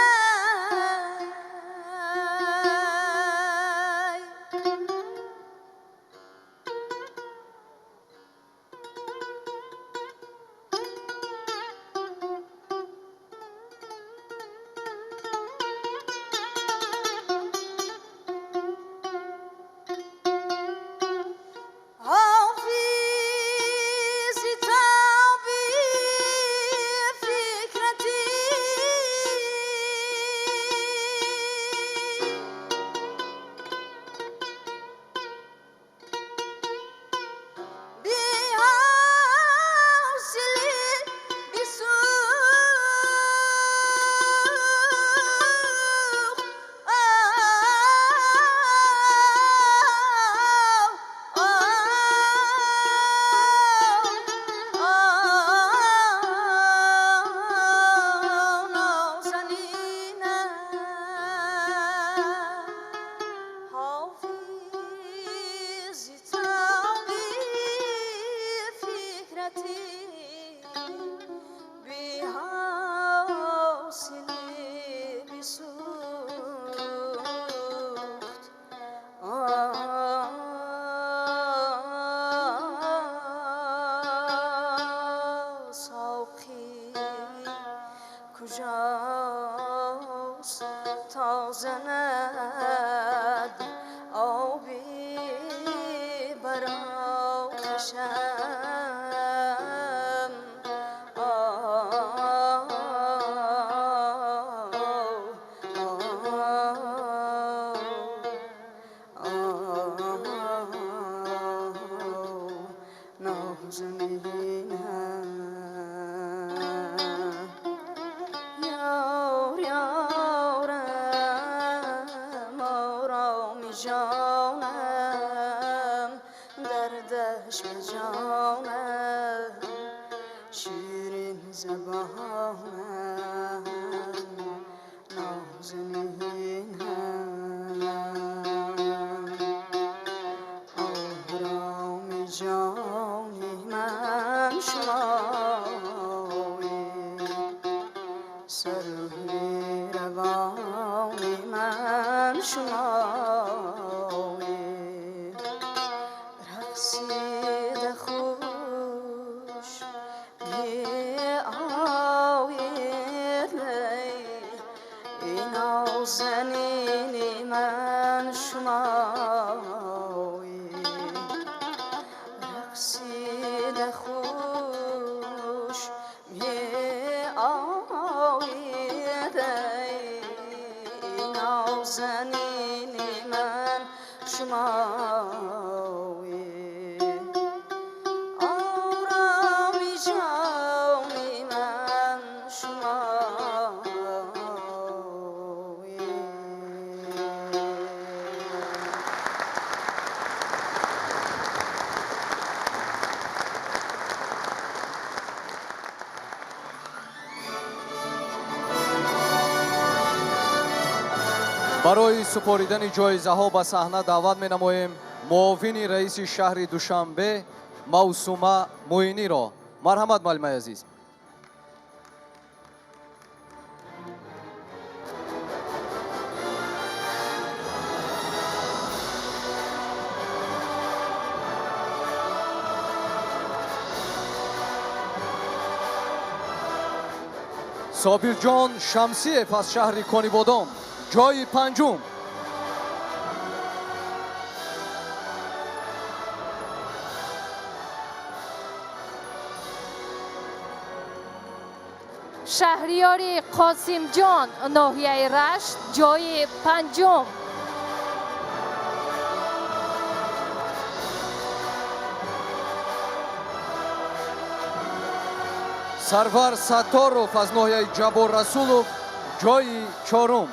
بر آتشم. یار یارم آرام جانم، دردش به جانم، شیرین زبانم نازنینم. آرام جانی من شمایی، سروی روانی من شمایی. رقصید خوش می آید ای نازنین من شمایی. رقصید خوش می آید ای نازنین من شمایی. آرام جانی من شمایی. Барои супоридани ҷоизаҳо ба саҳна даъват менамоем муовини раиси шаҳри Душанбе Мавсума Муиниро. Марҳамат, муаллимаи азиз. Собирҷон Шамсиев аз шаҳри Конибодом, ҷои панҷум. Шаҳриёри Қосимҷон, ноҳияи Рашт, ҷои панҷум. Сарвар Сатторов аз ноҳияи Ҷаббор Расулов, ҷои чорум.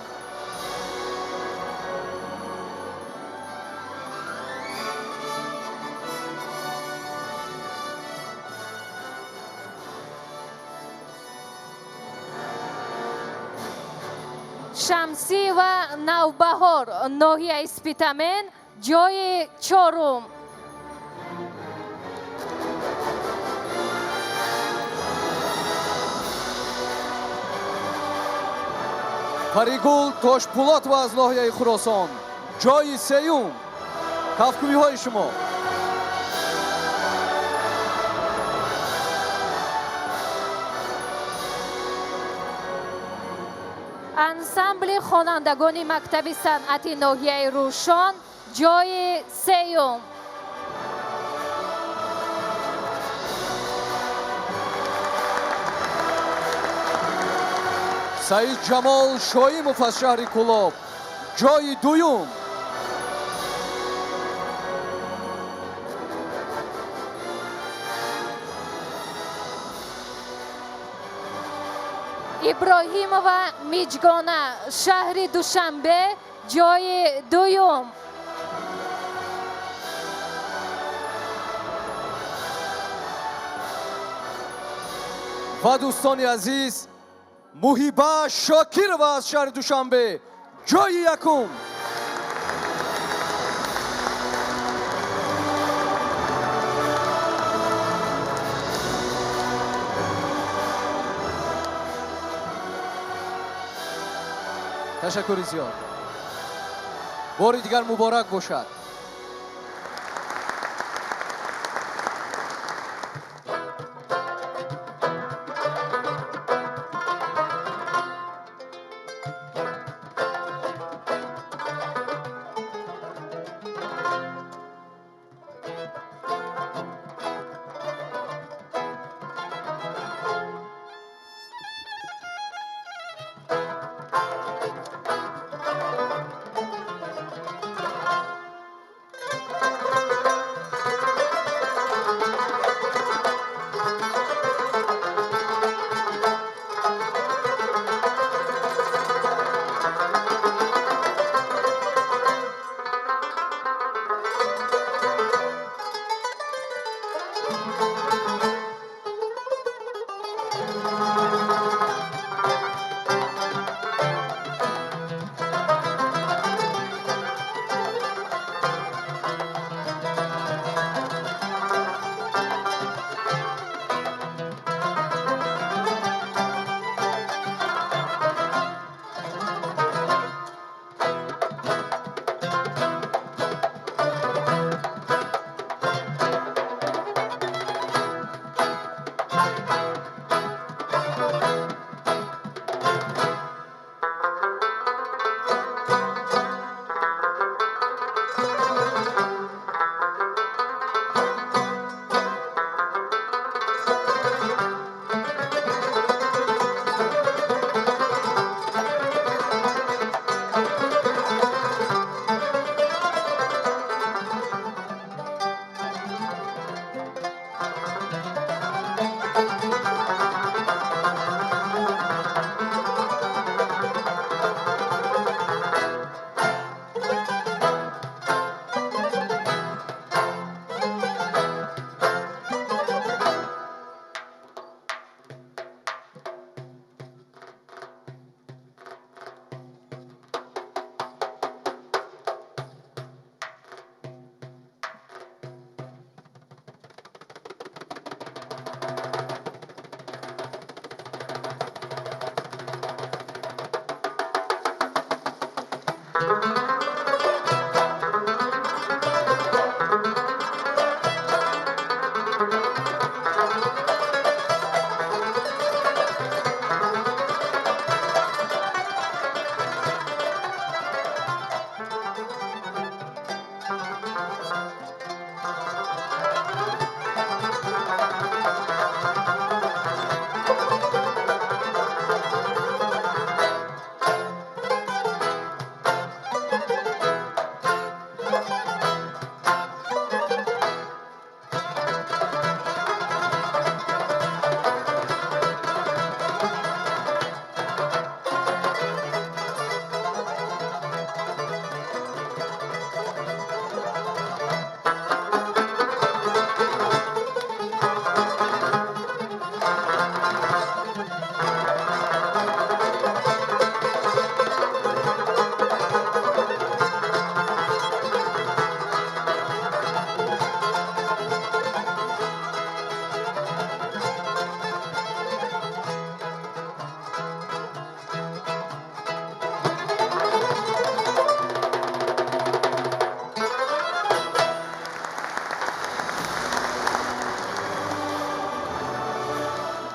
Шамсӣ ва Навбаҳор, ноҳияи Спитамен, ҷои чорум. Паригул Тошпулотова аз ноҳияи Хуросон, ҷои сеюм. Кафкӯбиҳои шумо. Ансамбли хонандагони мактаби санъати ноҳияи Рӯшон, ҷои сеюм. Саид Ҷамол Шоимов аз шаҳри Кӯлоб, ҷои дуюм. Иброҳимова Миҷгона, шаҳри Душанбе, ҷои дуюм. Ва дӯстони азиз, Муҳиба Шокирова аз шаҳри Душанбе, ҷои якум. Ташаккури зиёд. Бори дигар муборак бошад.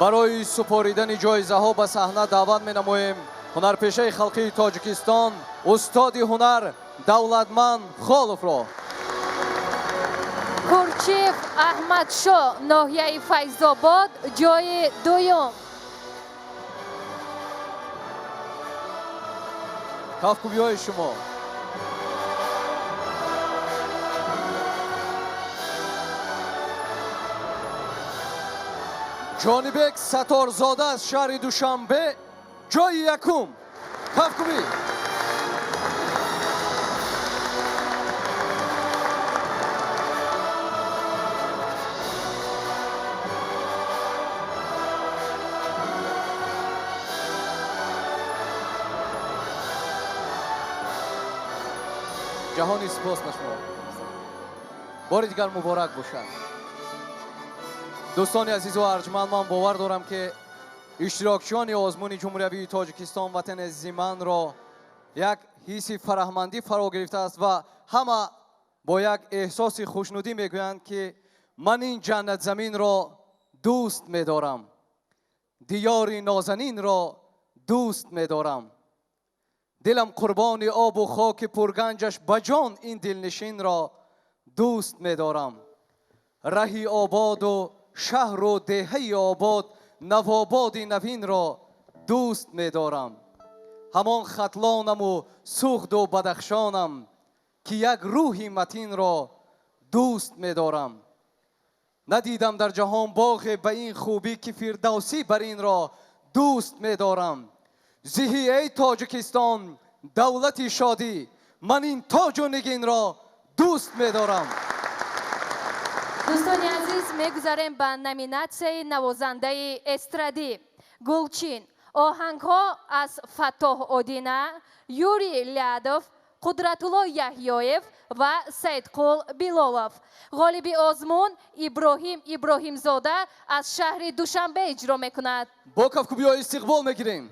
Барои супоридани ҷоизаҳо ба саҳна даъват менамоем ҳунарпешаи халқии Тоҷикистон, устоди ҳунар Давлатманд Холовро. Курчиев Аҳмадшо, ноҳияи Файзобод, ҷои дуюм. Кафкӯбиҳои шумо. Ҷонибек Сатторзода аз шаҳри Душанбе, ҷои якум. Кафкӯбӣ. Ҷаҳони сипос ба шумо. Бори дигар муборак бошад. Дӯстони азизу арҷманд, ман бовар дорам, ки иштирокчиёни озмуни Ҷумҳуриявии Тоҷикистон Ватани азизи манро як ҳисси фараҳмандӣ фаро гирифтааст ва ҳама бо як эҳсоси хушнудӣ мегӯянд, ки ман ин ҷаннатзаминро дӯст медорам, диёри нозанинро дӯст медорам, дилам қурбони обу хоки пурганҷаш, ба ҷон ин дилнишинро дӯст медорам, раҳи ободу шаҳру деҳаи обод, навободи навинро дӯст медорам, ҳамон Хатлонаму Суғду Бадахшонам, ки як рӯҳи матинро дӯст медорам. Надидам дар ҷаҳон боғе ба ин хубӣ, ки Фирдавсӣ бар инро дӯст медорам. Зиҳӣ эй Тоҷикистон, давлати шодӣ, ман ин тоҷу нигинро дӯст медорам. Дӯстони азиз, мегузарем ба номинатсияи навозандаи эстрадӣ. Гулчин. Оҳангҳо аз Фаттоҳ Одина, Юрий Лядов, Қудратулло Яҳёев ва Саидқул Билолов. Ғолиби озмун Иброҳим Иброҳимзода аз шаҳри Душанбе иҷро мекунад. Бо кафкӯбиҳо истиқбол мегирем.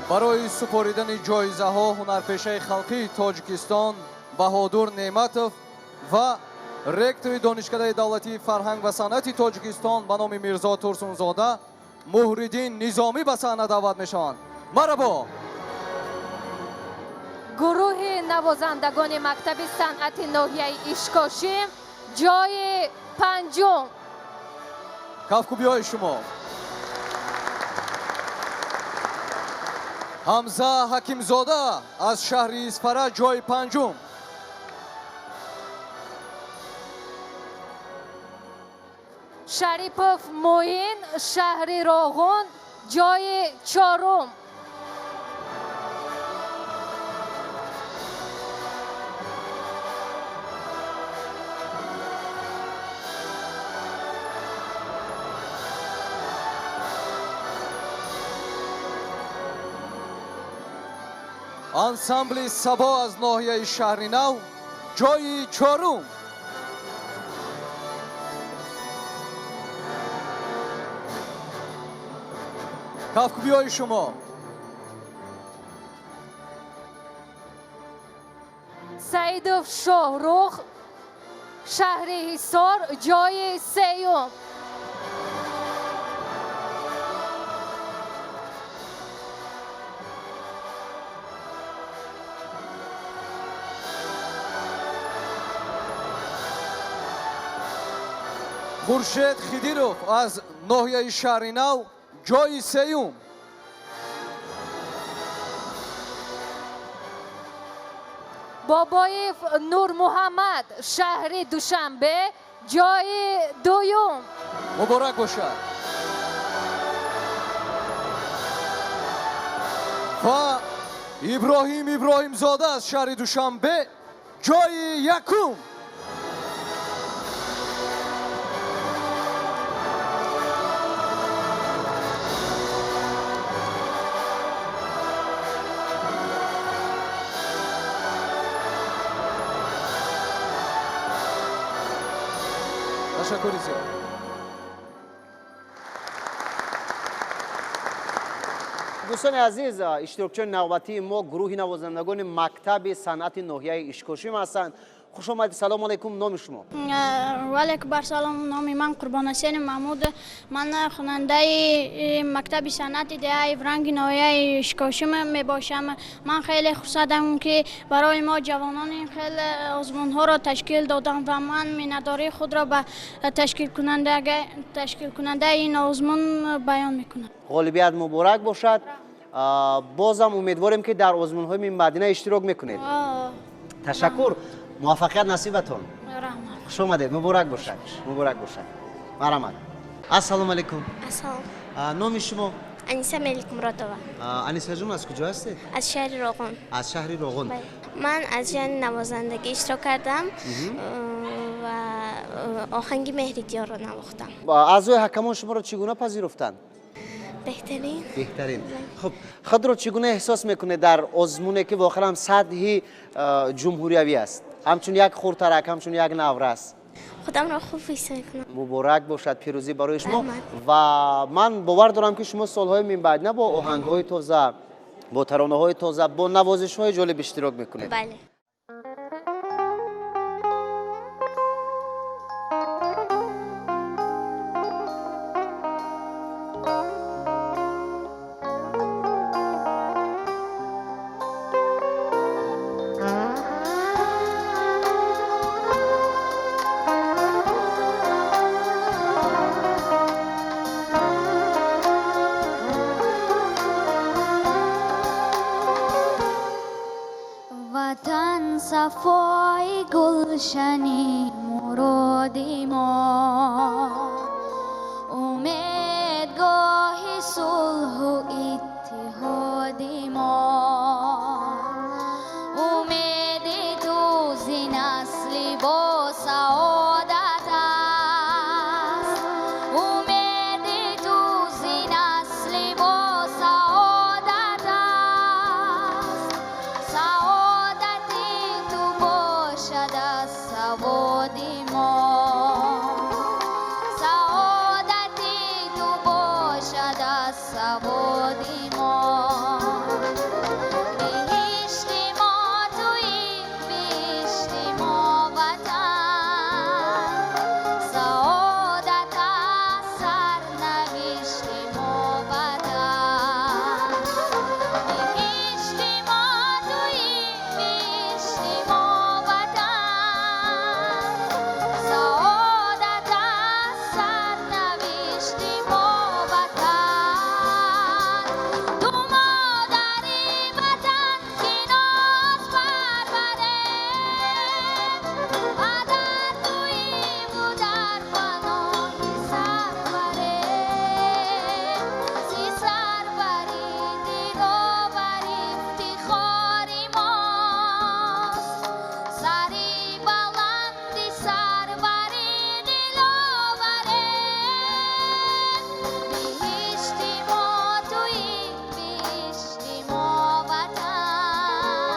Барои супоридани ҷоизаҳо ҳунарпешаи халқии Тоҷикистон Баҳодур Неъматов ва ректори Донишкадаи давлатии фарҳанг ва санъати Тоҷикистон ба номи Мирзо Турсунзода Муҳриддин Низомӣ ба саҳна даъват мешаванд. Марҳабо! Гурӯҳи навозандагони мактаби санъати ноҳияи Ишкошим ҷои панҷум. Кафкӯбиҳои шумо. Ҳамза Ҳакимзода аз шаҳри Исфара ҷои панҷум. Шарипов Муин, шаҳри Роғун, ҷои чорум. Ансамбли Сабо аз ноҳияи Шаҳри Нав ҷои чорум. Кафкӯбиҳои шумо. Саидов Шоҳрух, шаҳри Ҳисор, ҷои сеюм. Хуршед Хидиров аз ноҳияи Шаҳри Нав ҷои сеюм. Бобоев Нурмуҳаммад, шаҳри Душанбе, ҷои дуюм. Муборак бошад. Ва Иброҳим Иброҳимзода аз шаҳри Душанбе ҷои якум. Ташаккури зиёд. Дӯстони азиз, иштирокчиёни навбатии мо гурӯҳи навозандагони мактаби санъати ноҳияи Ишкошим ҳастанд. Хуш омадед, салому алайкум, номи шумо? Ва алайкум ассалом, номи ман Қурбон Ҳусайн Маҳмуд. Ман хонандаи мактаби санъати деҳаи Вранги ноҳияи Ишкошим мебошам. Ман хеле хурсандам, ки барои мо ҷавонон ин хеле озмунҳоро ташкил доданд ва ман миннатдории худро ба ташкилкунандаи ин озмун баён мекунам. Ғолибият муборак бошад. Бозам умедворем, ки дар озмунҳои минбаъдина иштирок мекунед. Ташаккур, муваффақият насибатон. Хуш омадед, муборак бошад, муборак бошад. Марҳамат. Ассалому алайкум. Ассалом. Номи шумо? Аниса Меликмуродова. Анисаҷон, аз куҷо ҳастед? Аз шаҳри Роғун. Аз шаҳри Роғун. Ман аз жанри навозандагӣ иштирок кардам ва оҳанги Меҳри Диёрро навохтам. Аъзои ҳакамон шуморо чӣ гуна пазируфтанд? Беҳтарин. Беҳтарин. Хуб, худро чӣ гуна эҳсос мекунед дар озмуне, ки воқеан сатҳи ҷумҳуриявӣ аст? Ҳамчун як хурдтарак, ҳамчун як наврас. Худамро хуб ҳис мекунам. Муборак бошад пирӯзӣ барои шумо ва ман бовар дорам, ки шумо солҳои минбаъдина бо оҳангҳои тоза, бо таронаҳои тоза, бо навозишҳои ҷолиб иштирок мекунед. Бале. Сафои гулшани муроди мо, умедгоҳи сулҳу иттиҳоди мо, умеди ту зи насли босаодат аст, умеди ту зи насли босаодат аст, саодати ту бошад аз саводи мо, саодати ту бошад аз саводи мо. Биҳишти мо туӣ, биҳишти мо ватан, саодат аз сарнавишти мо ватан. Биҳишти мо туӣ, биҳишти мо ватан, саодат аз сарнавишти мо ватан. Ту модари ватан, ки ноз парваре, падар туиву дар паноҳи сарваре, зи сарвари диловар ифтихори мост, сари баланди сарвари диловаре. Биҳишти мо туӣ, биҳишти мо ватан,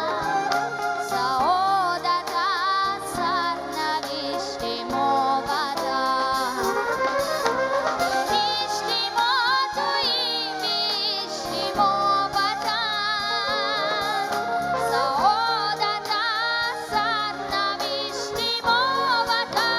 саодат аз сарнавишти мо ватан. Биҳишти мо туӣ, биҳишти мо ватан, саодат аз сарнавишти мо ватан.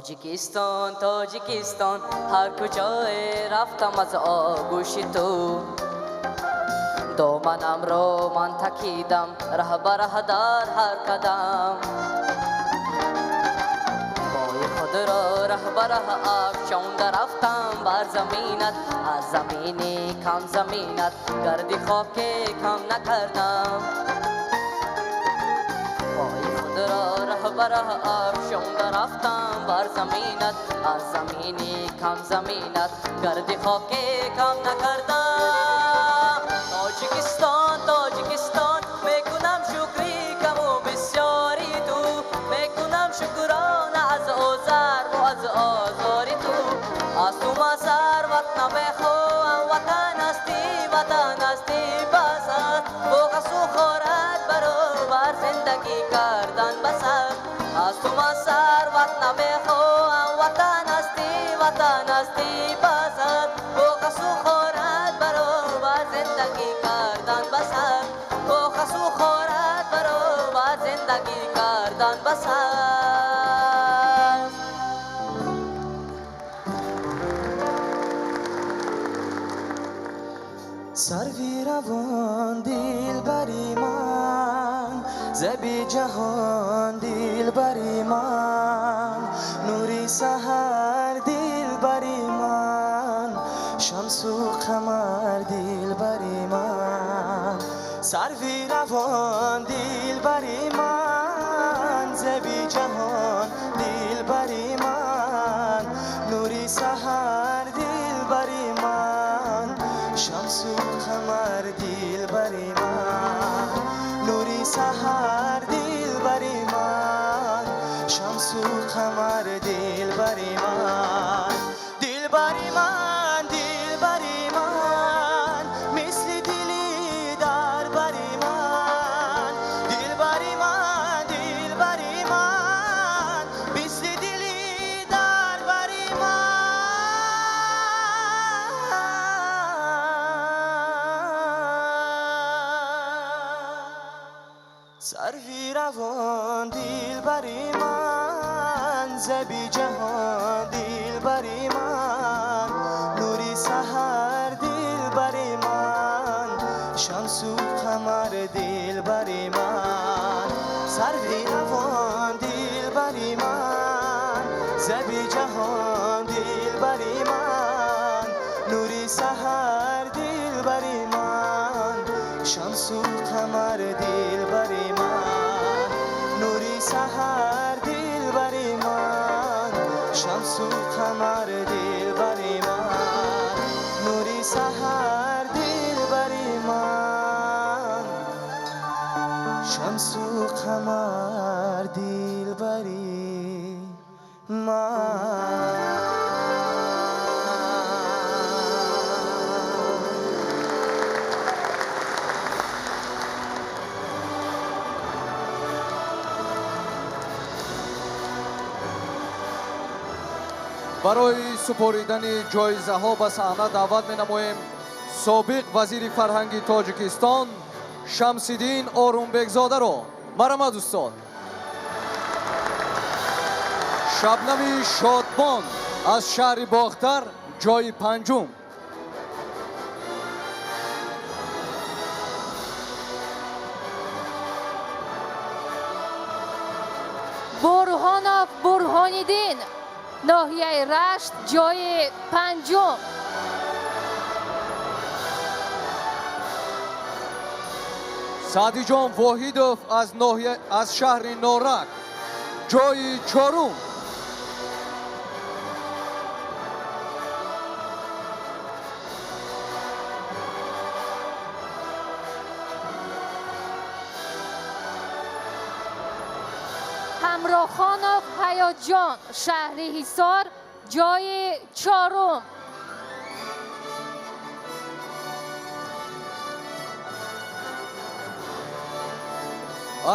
Тоҷикистон, Тоҷикистон, ҳар куҷое рафтам аз оғӯши ту, доманамро ман такидам раҳ ба раҳ дар ҳар қадам. Пои худро раҳ ба раҳ афшонда рафтам бар заминат, аз замини кам заминат гарди хоке кам накардам. Пои худро раҳ ба раҳ афшонда рафтам бар заминат, аз замини кам заминат гарди хоке кам накардам. Тоҷикистон, Тоҷикистон, мекунам шукри каму бисёри ту, мекунам шукрона аз озар ва аз озори ту. Аз ту ман сарват намехоҳам, ватан ҳастӣ, ватан ҳастӣ бас аст. Бо ғасу хорат баробар зиндагӣ кардан бас аст. Аз ту ман сарват намехоҳам, ватан ҳастӣ, ватан ҳастӣ бас аст. Бо ғасу хорат баробар зиндагӣ кардан бас аст. Бо ғасу хорат баробар зиндагӣ кардан бас аст. Сарви равон дилбари ман, зеби ҷаҳон дилбари ман, нури саҳар дилбари ман, шамсу қамар дилбари ман. Сарви равон дилбари ман, зеби ҷаҳон дилбари ман, нури саҳар дилбари ман, шамсу қамар дилбари ман, нури саҳар дилбари ман, шамсу қамар дилбари ман. Дилбари ман, дилбари ман, мисли дили дарбари ман. Дилбари ман, дилбари ман, мисли дили дарбари ман. Сарви равон дилбари ман, зеби ҷаҳон дилбари ман, нури саҳар дилбари ман, шамсу қамар дилбари ман. Сарви равон дилбари ман, зеби ҷаҳон дилбари ман, нури саҳар дилбари ман, шамсу қамар дилбари ман, нури саҳар дилбари ман, шамсу қамар дилбари ман, нури саҳар дилбари ман, шамсу қамар дилбари ман. Барои супоридани ҷоизаҳо ба саҳна даъват менамоем собиқ вазири фарҳанги Тоҷикистон Шамсиддин Орумбекзодаро. Марҳамат, устод. Шабнами Шодбон аз шаҳри Бохтар, ҷои панҷум. Бурҳонов Бурҳониддин, ноҳияи Рашт, ҷои панҷум. Саъдиҷон Воҳидов аз шаҳри Норак, ҷои чорум. Ҳамроҳхонов Ҳаётҷон, шаҳри Ҳисор, ҷои чорум.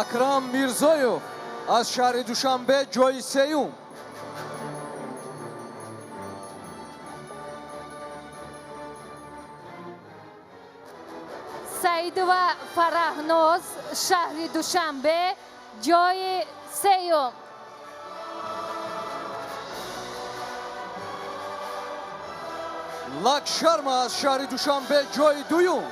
Акрам Мирзоев аз шаҳри Душанбе, ҷои сеюм. Саидова Фараҳноз, шаҳри Душанбе, ҷои сеюм. Лакшарма аз шаҳри Душанбе ҷойи дуюм.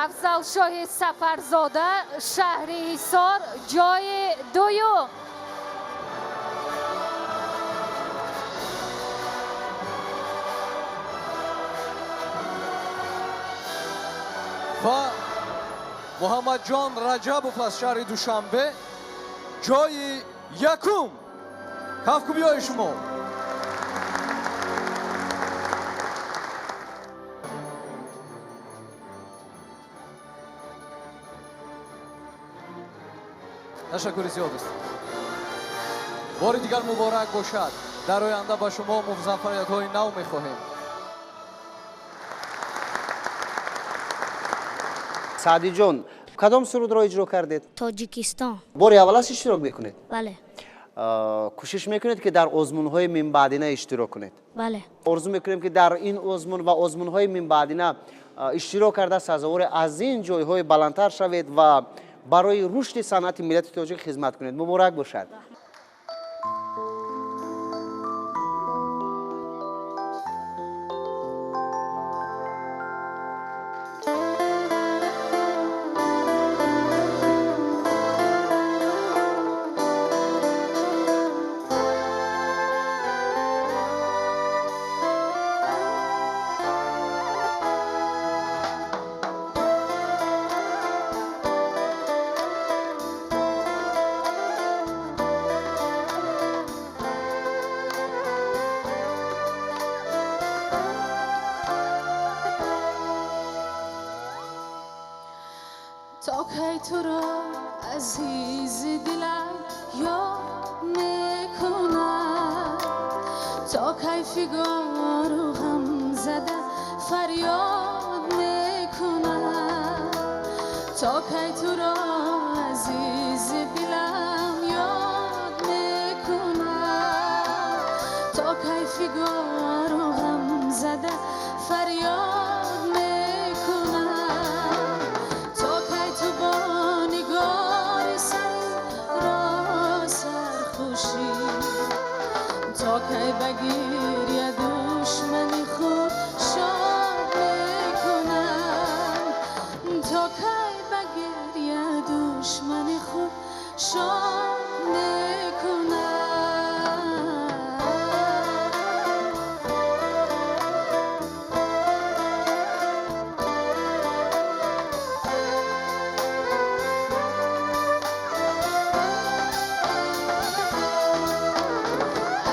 Афзалшоҳи Сафарзода, шаҳри Ҳисор, ҷойи дуюм. Ва Муҳаммадҷон Раҷабов аз шаҳри Душанбе ҷойи якум. Кафкӯбиҳои шумо. Ташаккури зиёд аст. Бори дигар муборак бошад. Дар оянда ба шумо музаффариятҳои нав мехоҳем. Саъдиҷон, кадом сурудро иҷро кардед? Тоҷикистон. Бори аввал аст иштирок мекунед? Бале. Кӯшиш мекунед, ки дар озмунҳои минбаъдина иштирок кунед? Бале. Орзу мекунем, ки дар ин озмун ва озмунҳои минбаъдина иштирок карда сазовори аз ин ҷойҳои баландтар шавед ва барои рушди санъати миллати тоҷик хизмат кунед. Муборак бошад. تا کی تو را عزیز دلم یاد میکنم، تا کی فگار و غم زده فریاد میکنم، تا کی تو را عزیز دلم یاد میکنم، تا کی فگار و غم زده فریاد میکنم، تا کی تو با نگار سر را سرخوشی، تا کی بگیری دشمن خود شاد میکنم، تا کی بگیری دشمن خود شاد میکنم.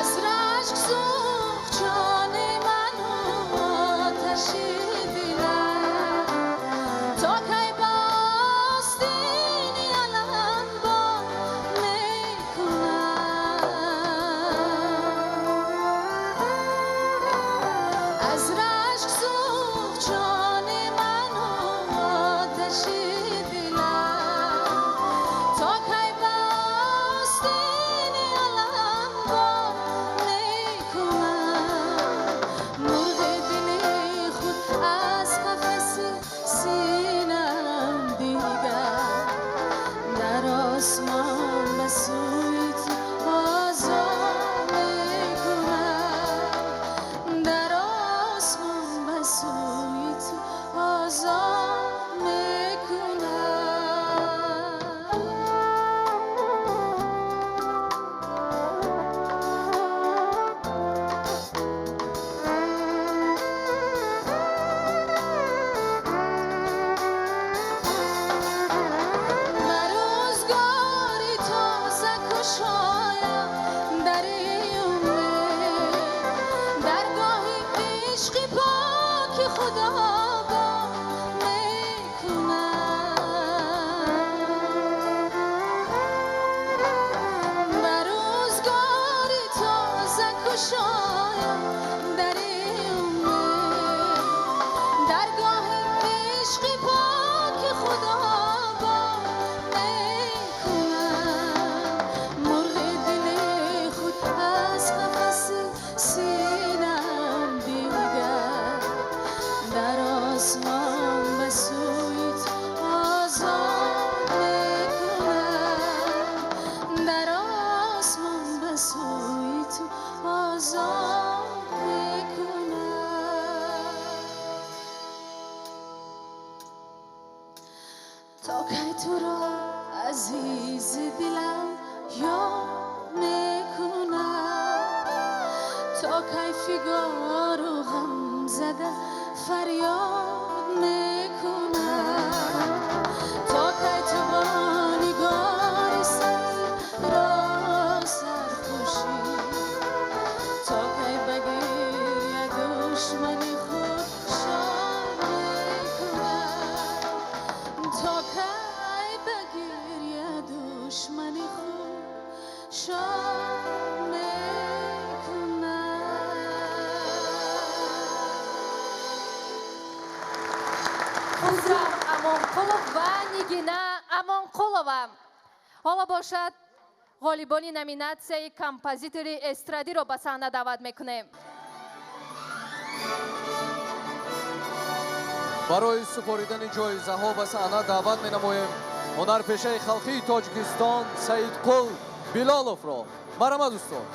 از رشک سوخت جان من و آتش دلم، تا کی با آستین علم باد میکنم. از رشک سوخت جان من و آتش دلم، تا کی با آستین علم باد میکنم. مرغ دل خود از قفس سینم دیگر، در آسمان به سوی تو آزاد میکنم، در آسمان به سوی تو آزاد میکنم. بر روزگاری تازه کشایم در امید، درگاه عشق پاک خدا با میکنم. بر روزگاری تازه کشایم در امید، درگاه عشق پاک خدا با میکنم. مرغ دل خود از قفس سینم азоб мекунад. То кай туро азизи дилам ёд мекунад, то кай фигору ғамзада фарёд мекунад, то кай ту бо нигори сар ро сарпӯшӣ, то кай ба гиря душмани худ шод мекунад, то кай ба гиря душмани худ шод мекунад. Хусрав Амонқулов ва Нигина Амонқулова. Ҳоло бошад, ғолибони номинатсияи композитори эстрадиро ба саҳна даъват мекунем. Барои супоридани ҷоизаҳо ба саҳна даъват менамоем ҳунарпешаи халқии Тоҷикистон Саидқул Билоловро. Марҳамат, устод.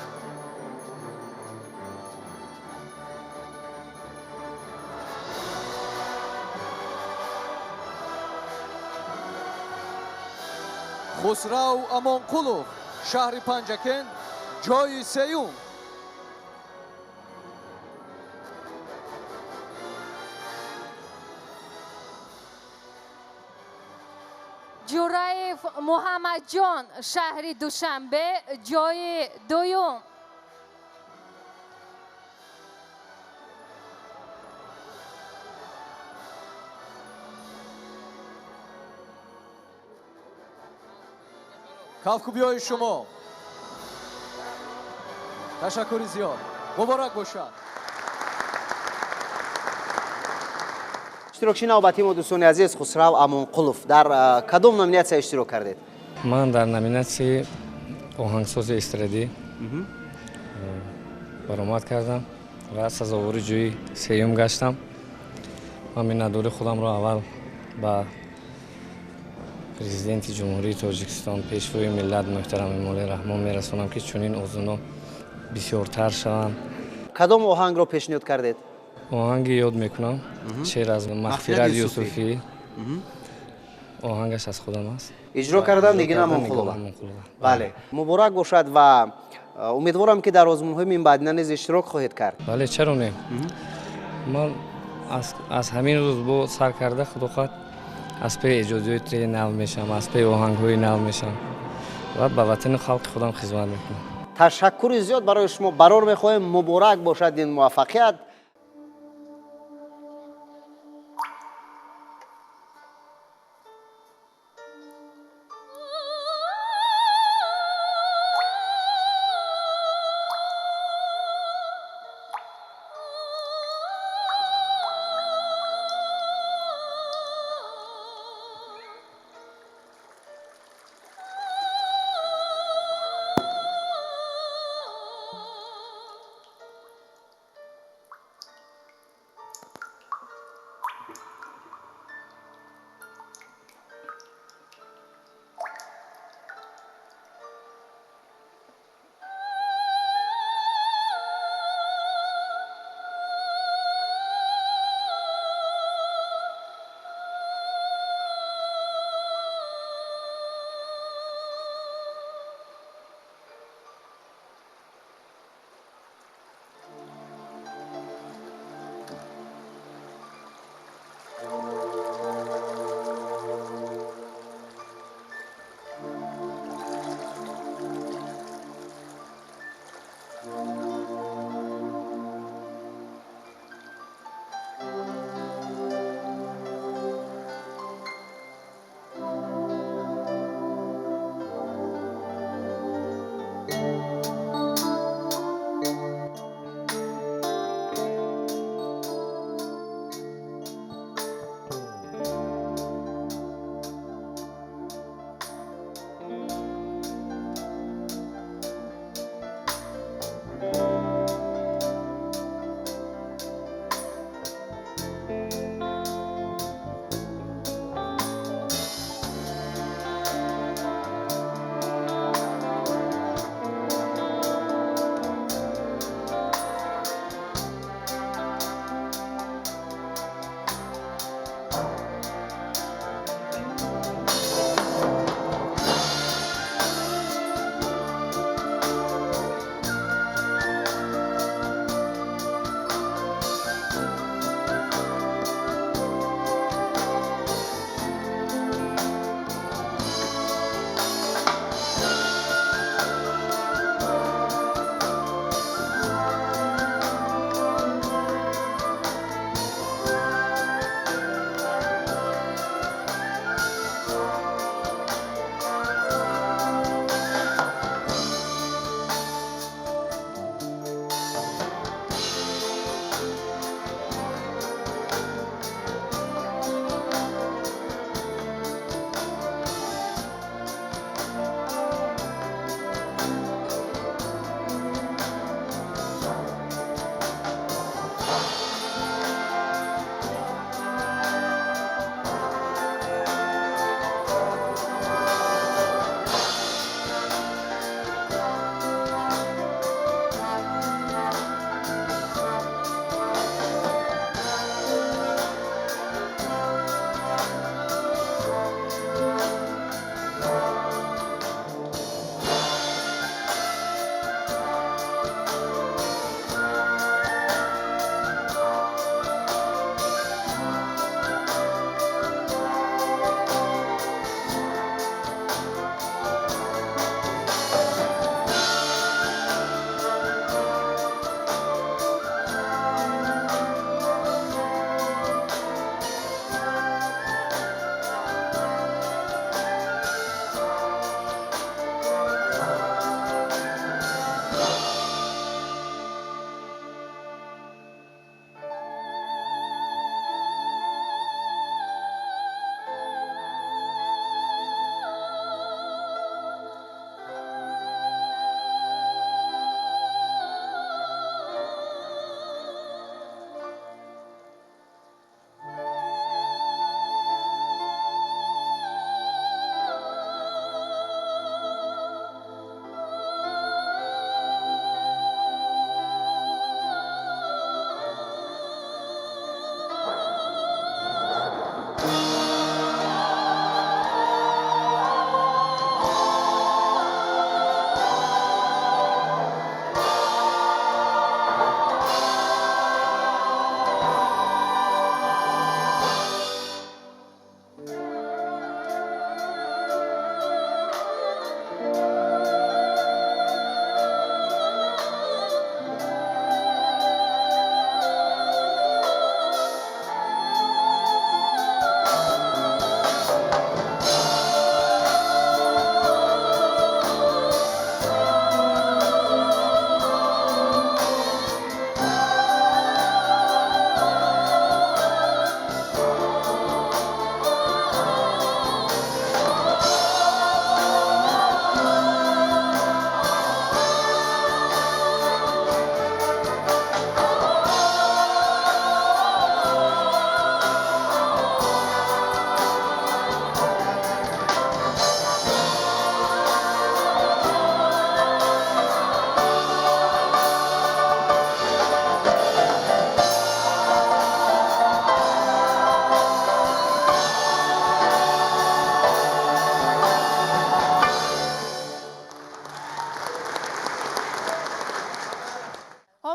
Хусрав Амонқулов, шаҳри Панҷакент, ҷои сеюм. Ҷураев Муҳаммадҷон, шаҳри Душанбе, ҷои дуюм. Кафкӯбиҳои шумо. Ташаккури зиёд, муборак бошад. Иштирокчии навбатии мо, дӯстони азиз, Хусрав Амонқулов. Дар кадом номинатсия иштирок кардед? Ман дар номинатсияи оҳангсози эстрадӣ баромад кардам ва сазовори ҷои сеюм гаштам. Ман миннатдории худамро аввал ба президенти Ҷумҳурии Тоҷикистон, пешвои миллат муҳтарам Эмомалӣ Раҳмон мерасонам, ки чунин озмунҳо бисёртар шаванд. Кадом оҳангро пешниҳод кардед? Оҳанги ёд мекунам, шеър аз Мағфират Юсуфӣ, оҳангаш аз худам аст. Иҷро кардан Нигина Амонқулова. Бале, муборак бошад ва умедворам, ки дар озмунҳои минбаъдина низ иштирок хоҳед кард. Бале, чаро не? Ман аз ҳамин рӯз бо сар карда, худо хоҳад, аз паи эҷодиёти нав мешавам, аз паи оҳангҳои нав мешавам ва ба ватани халқи худам хизмат мекунам. Ташаккури зиёд барои шумо, барор мехоҳем, муборак бошад ин муваффақият.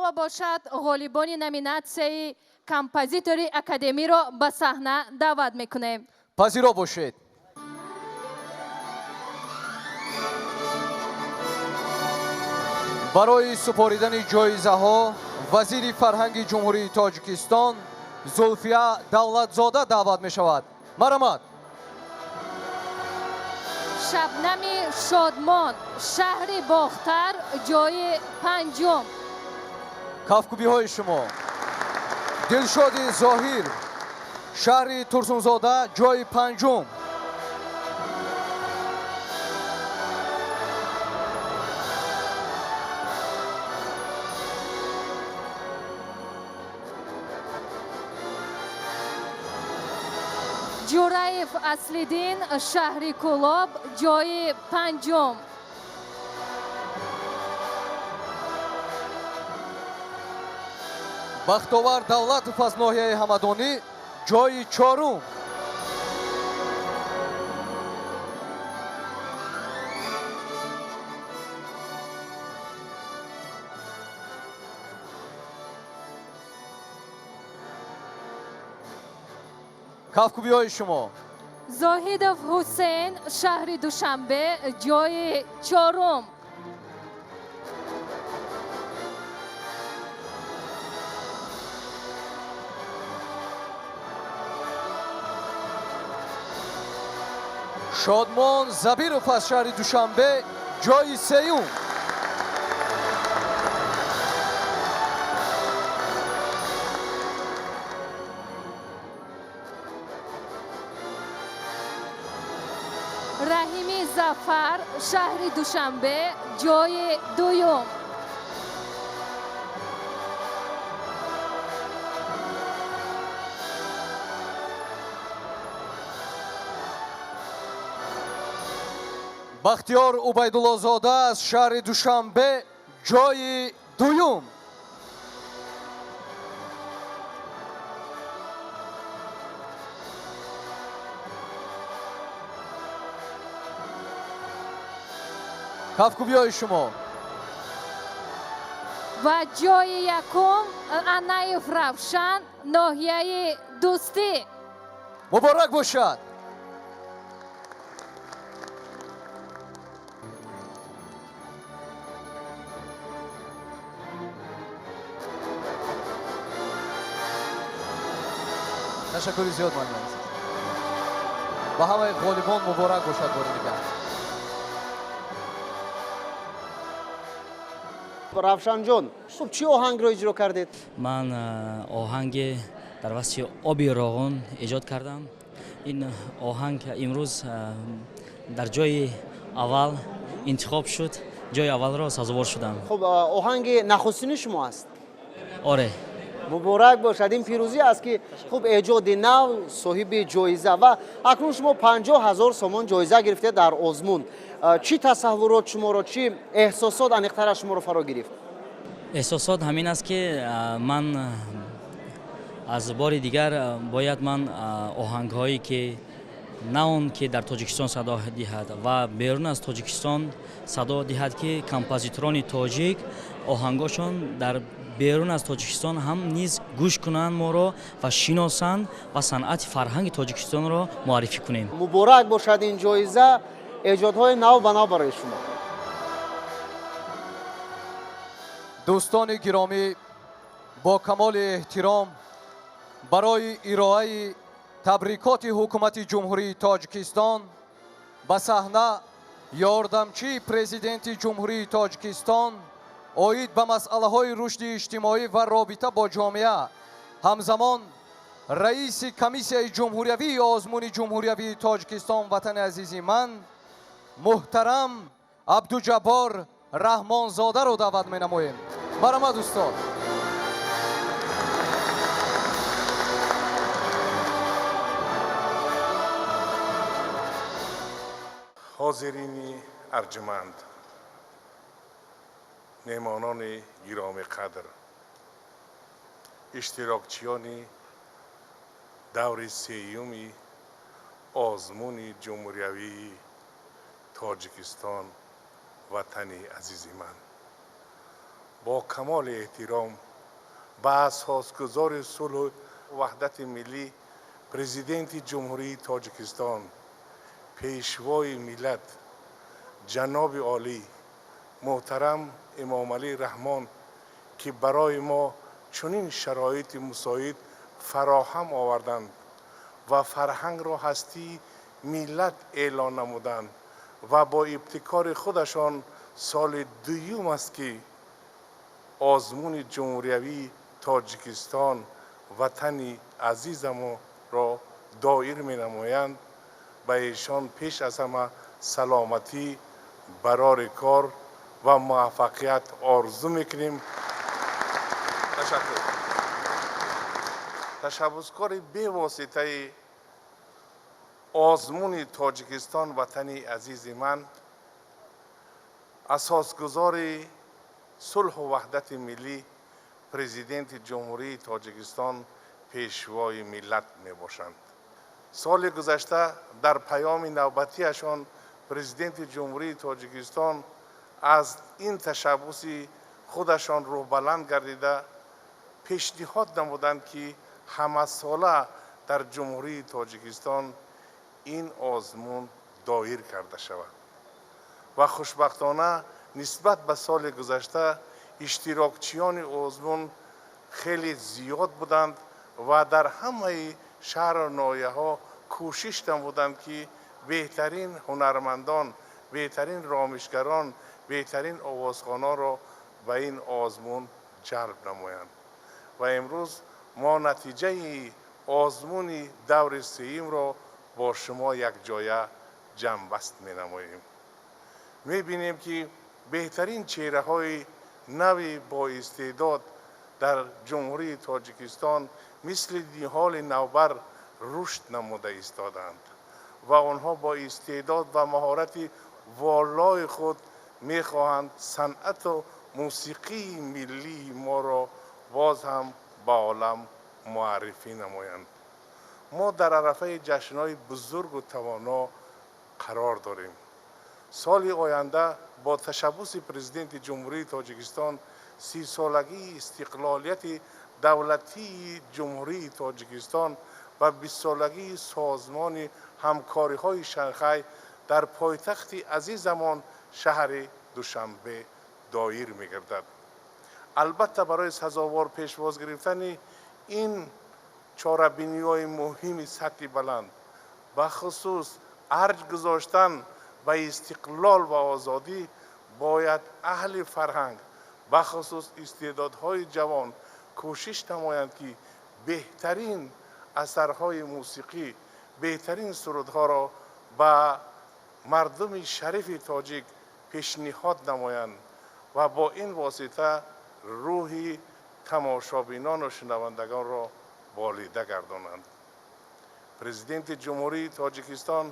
Ҳоло бошад ғолибони номинатсияи композитори академиро ба саҳна даъват мекунем. Пазиро бошед. Барои супоридани ҷоизаҳо вазири фарҳанги Ҷумҳурии Тоҷикистон Зулфия Давлатзода даъват мешавад. Марҳамат. Шабнами Шодмон, шаҳри Бохтар, ҷои панҷум. Кафкӯбиҳои шумо. Дилшоди Зоҳир, шаҳри Турсунзода, ҷои панҷум. Ҷураев Аслиддин, шаҳри Кӯлоб, ҷои панҷум. Бахтовар Давлатов аз ноҳияи Ҳамадонӣ, ҷои чорум. Кафкӯбиҳои шумо. Зоҳидов Ҳусейн, шаҳри Душанбе, ҷои чорум. Шодмон Забиров аз шаҳри Душанбе, ҷои сеюм. Раҳими Зафар, шаҳри Душанбе, ҷои дуюм. Бахтиёр Убайдуллозода аз шаҳри Душанбе, ҷои дуюм. Кафкӯбиҳои шумо. Ва ҷои якум Анаев Равшан, ноҳияи Дӯстӣ. Муборак бошад. Ташаккури зиёд, муаллим азиз. Ба ҳамаи ғолибон муборак бошад бори дигар. Равшанҷон, хуб, чӣ оҳангро иҷро кардед? Ман оҳанге дар васфи оби Роғун эҷод кардам. Ин оҳанг имрӯз дар ҷои аввал интихоб шуд, ҷои аввалро сазовор шудам. Хуб, оҳанги нахустини шумо аст? Оре. Муборак бошад. Ин пирӯзӣ аст ки хуб эҷоди нав соҳиби ҷоиза ва акнун шумо 50 000 сомон ҷоиза гирифтед дар озмун. Чӣ тасаввурот шуморо, чӣ эҳсосот аниқтара шуморо фаро гирифт? Эҳсосот ҳамин аст ки ман аз бори дигар бояд ман оҳангҳое ки на он ки дар Тоҷикистон садо диҳад ва берун аз Тоҷикистон садо диҳад, ки композиторони тоҷик оҳангошон дар берун аз Тоҷикистон ҳам низ гӯш кунанд моро ва шиносанд ва санъати фарҳанги Тоҷикистонро муаррифӣ кунем. Муборак бошад ин ҷоиза, эҷодҳои нав ба нав барои шумо. Дӯстони гиромӣ, бо камоли эҳтиром барои ироаи табрикоти ҳукумати Ҷумҳурии Тоҷикистон ба саҳна ёрдамчии президенти Ҷумҳурии Тоҷикистон оид ба масъалаҳои рушди иҷтимоӣ ва робита бо ҷомеа, ҳамзамон раиси комиссияи ҷумҳуриявии озмуни Ҷумҳуриявии Тоҷикистон Ватани азизи ман муҳтарам Абдуҷаббор Раҳмонзодаро даъват менамоем. Марҳамат, устод. Ҳозирини арҷманд, меҳмонони гиромиқадр, иштирокчиёни даври сеюми озмуни ҷумҳуриявии Тоҷикистон Ватани азизи ман, Бо камоли эҳтиром ба асосгузори сулҳу ваҳдати миллӣ, Президенти Ҷумҳурии Тоҷикистон, Пешвои миллат, ҷаноби олӣ муҳтарам Эмомалӣ Раҳмон, ки барои мо чунин шароити мусоид фароҳам оварданд ва фарҳангро ҳастии миллат эълон намуданд ва бо ибтикори худашон соли дуюм аст, ки озмуни ҷумҳуриявии Тоҷикистон ватани азизамонро доир менамоянд, ба эшон пеш аз ҳама саломатӣ, барори кор ва муваффақият орзу мекунем. Ташаккур. Ташаббускори бевоситаи озмуни Тоҷикистон ватани азизи ман, асосгузори сулҳу ваҳдати миллӣ, Президенти Ҷумҳурии Тоҷикистон, Пешвои миллат мебошанд. Соли гузашта дар паёми навбатиашон Президенти Ҷумҳурии Тоҷикистон аз ин ташаббуси худашон рӯҳбаланд гардида пешниҳод намуданд, ки ҳамасола дар Ҷумҳурии Тоҷикистон ин озмун доир карда шавад ва хушбахтона нисбат ба соли гузашта иштирокчиёни озмун хеле зиёд буданд ва дар ҳамаи шаҳру ноҳияҳо кӯшиш намуданд, ки беҳтарин ҳунармандон, беҳтарин ромишгарон, беҳтарин овозхононро ба ин озмун ҷалб намоянд. Ва имрӯз мо натиҷаи озмуни даври сеюмро бо шумо якҷоя ҷамъбаст менамоем. Мебинем, ки беҳтарин чеҳраҳои нави боистеъдод дар Ҷумҳурии Тоҷикистон мисли ниҳоли навбар рушд намуда истодаанд ва онҳо бо истеъдод ва маҳорати волои худ мехоҳанд санъату мусиқии миллии моро боз ҳам ба олам муаррифӣ намоянд. Мо дар арафаи ҷашнҳои бузургу тавоно қарор дорем. Соли оянда бо ташаббуси Президенти Ҷумҳурии Тоҷикистон 30-солагии истиқлолияти давлатии Ҷумҳурии Тоҷикистон ва 20-солагии Созмони ҳамкориҳои Шанхай дар пойтахти азизамон шаҳри Душанбе доир мегардад. Албатта, барои сазовор пешвоз гирифтани ин чорабиниҳои муҳими сатҳи баланд, бахусус арҷ гузоштан ба истиқлол ва озодӣ, бояд аҳли фарҳанг, бахусус истеъдодҳои ҷавон кӯшиш намоянд, ки беҳтарин асарҳои мусиқӣ, беҳтарин сурудҳоро ба мардуми шарифи тоҷик пешниҳод намоянд ва бо ин восита рӯҳи тамошобинону шунавандагонро болида гардонанд. Президенти Ҷумҳурии Тоҷикистон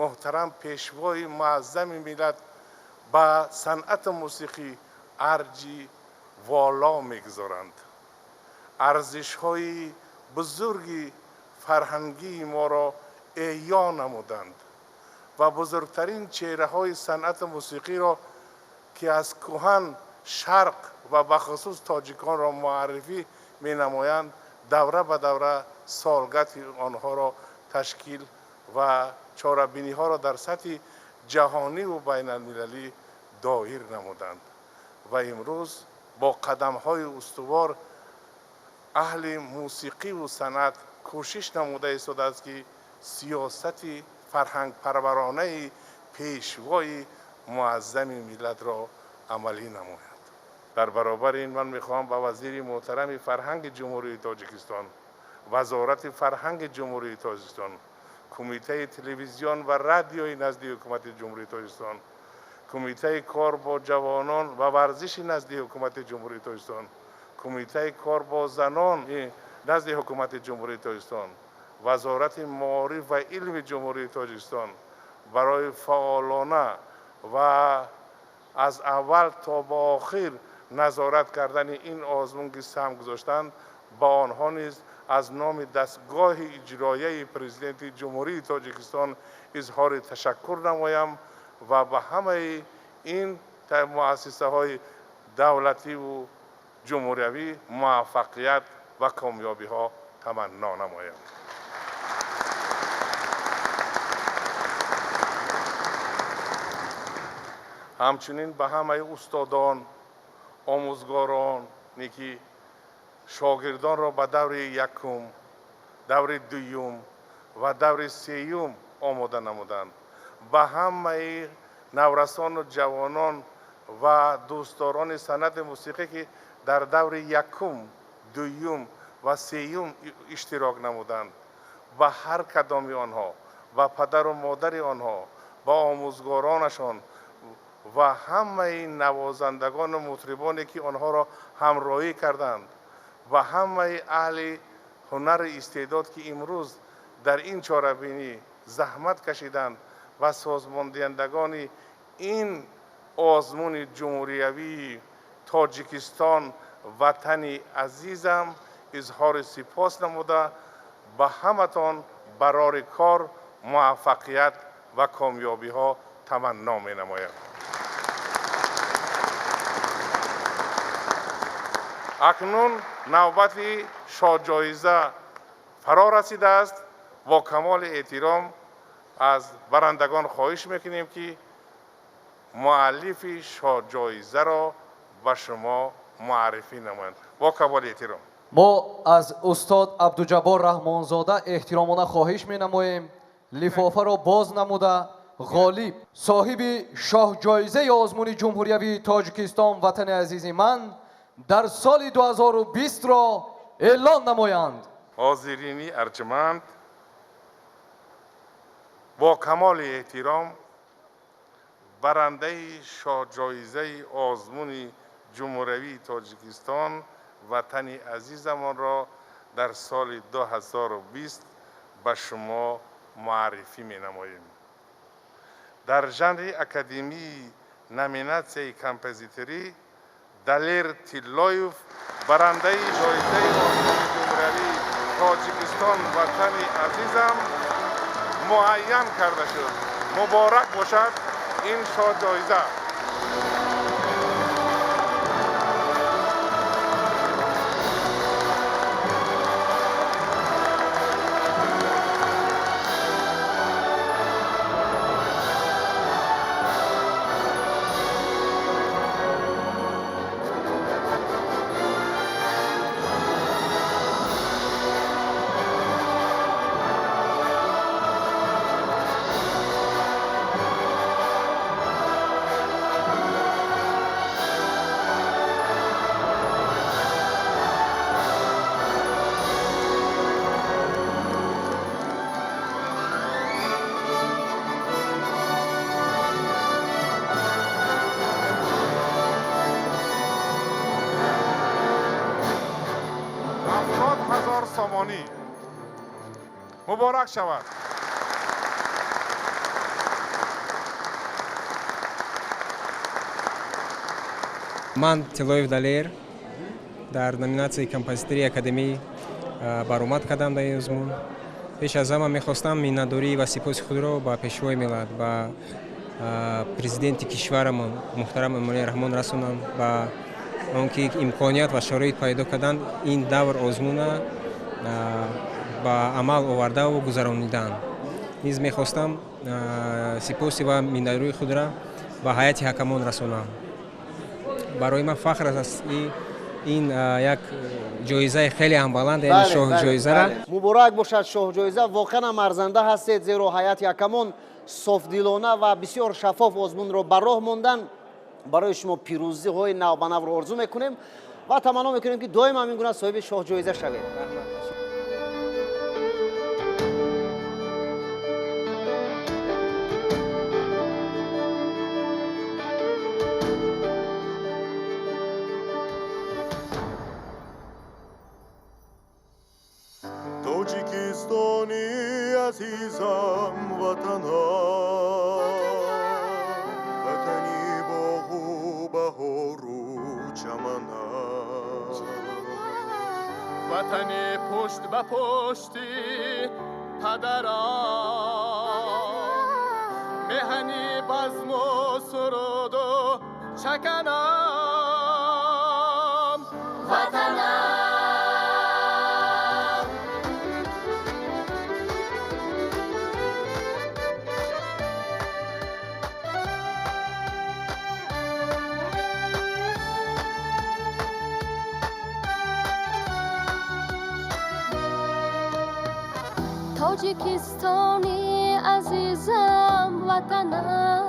муҳтарам, Пешвои муаззами миллат ба санъату мусиқӣ арҷи воло мегузоранд. Арзишҳои бузурги фарҳангии моро эҳё намуданд ва бузургтарин чеҳраҳои санъату мусиқиро, ки аз кӯҳан шарқ ва бахусус тоҷиконро муаррифӣ менамоянд, давра ба давра солгарди онҳоро ташкил ва чорабиниҳоро дар сатҳи ҷаҳониву байналмилалӣ доир намуданд. Ва имрӯз бо қадамҳои устувор аҳли мусиқиву санъат кӯшиш намуда истодааст, ки сиёсати фарҳангпарваронаи Пешвои муаззами миллатро амалӣ намояд. Дар баробари ин ман мехоҳам ба вазири муҳтарами фарҳанги Ҷумҳурии Тоҷикистон, Вазорати фарҳанги Ҷумҳурии Тоҷикистон, Кумитаи телевизион ва радиои назди Ҳукумати Ҷумҳурии Тоҷикистон, Кумитаи кор бо ҷавонон ва варзиши назди Ҳукумати Ҷумҳурии Тоҷикистон, Кумитаи кор бо занон назди Ҳукумати Ҷумҳурии Тоҷикистон, Вазорати маориф ва илми Ҷумҳурии Тоҷикистон барои фаъолона ва аз аввал то ба охир назорат кардани ин озмун, ки саҳм гузоштанд, ба онҳо низ аз номи дастгоҳи иҷроияи Президенти Ҷумҳурии Тоҷикистон изҳори ташаккур намоям ва ба ҳамаи ин муассисаҳои давлативу ҷумҳуриявӣ муваффақият ва комёбиҳо таманно намоям. Ҳамчунин ба ҳамаи устодон, омӯзгороне ки шогирдонро ба даври якум, даври дуюм ва даври сеюм омода намуданд, ба ҳамаи наврасону ҷавонон ва дӯстдорони санъати мусиқӣ ки дар даври якум, дуюм ва сеюм иштирок намуданд, ба ҳар кадоми онҳо, ба падару модари онҳо, ба омӯзгоронашон ва ҳамаи навозандагону мутрибоне ки онҳоро ҳамроҳӣ карданд, ва ҳамаи аҳли ҳунари истеъдод ки имрӯз дар ин чорабинӣ заҳмат кашиданд ва созмондиҳандагони ин озмуни ҷумҳуриявии Тоҷикистон ватани азизам изҳори сипос намуда, ба ҳаматон барори кор, муваффақият ва комёбиҳо таманно менамоям. Акнун навбати шоҳҷоиза фаро расидааст. Бо камоли эҳтиром аз барандагон хоҳиш мекунем ки муаллифи шоҳҷоизаро ба шумо муаррифӣ намоянд. Бо камоли эҳтиром. Мо аз устод Абдуҷаббор Раҳмонзода эҳтиромона хоҳиш менамоем лифофаро боз намуда ғолиб, соҳиби шоҳҷоизаи озмуни ҷумҳуриявии Тоҷикистон ватани азизи ман дар соли 2020-ро эълон намоянд. Ҳозирини арҷманд, бо камоли эҳтиром барандаи шоҳҷоизаи озмуни ҷумҳуриявии Тоҷикистон ватани азизамонро дар соли 2020 ба шумо муаррифӣ менамоем. Дар жанри академии номинатсияи композиторӣ Далер Тиллоев барандаи ҷоизаи озмуни ҷумҳуриявии Тоҷикистон ватани азизам муайян карда шуд. Муборак бошад ин шоҳҷоиза. Сомонӣ муборак шавад. Ман Тиллоев Далер дар номинатсияи композитории академӣ баромад кардам дар ин озмун. Пеш аз ҳама мехостам миннатдорӣ ва сипоси худро ба Пешвои миллат, ба президенти кишварамон муҳтарам Эмомалӣ Раҳмон расонам, ба он ки имконият ва шароит пайдо карданд ин давр озмуна ба амал овардаву гузаронидан. Низ мехостам сипоси ва миннатдории худро ба ҳайати ҳакамон расонам. Барои ман фахр аст ин як ҷоизаи хеле ҳам баланд, яъне шоҳҷоизара. Муборак бошад шоҳҷоиза. Воқеан ҳам арзанда ҳастед, зеро ҳайати ҳакамон софдилона ва бисёр шаффоф озмунро ба роҳ монданд. Барои шумо пирӯзиҳои навбанавро орзу мекунем ва таманно мекунем ки доим ҳамин гуна соҳиби шоҳҷоиза шавед. Тоҷикистони азизам ватанам, ватани боғу баҳору чаманам, ватани пушт ба пушти падарам, меҳани базму суруду чаканам. Тоҷикистони азизам ватанам,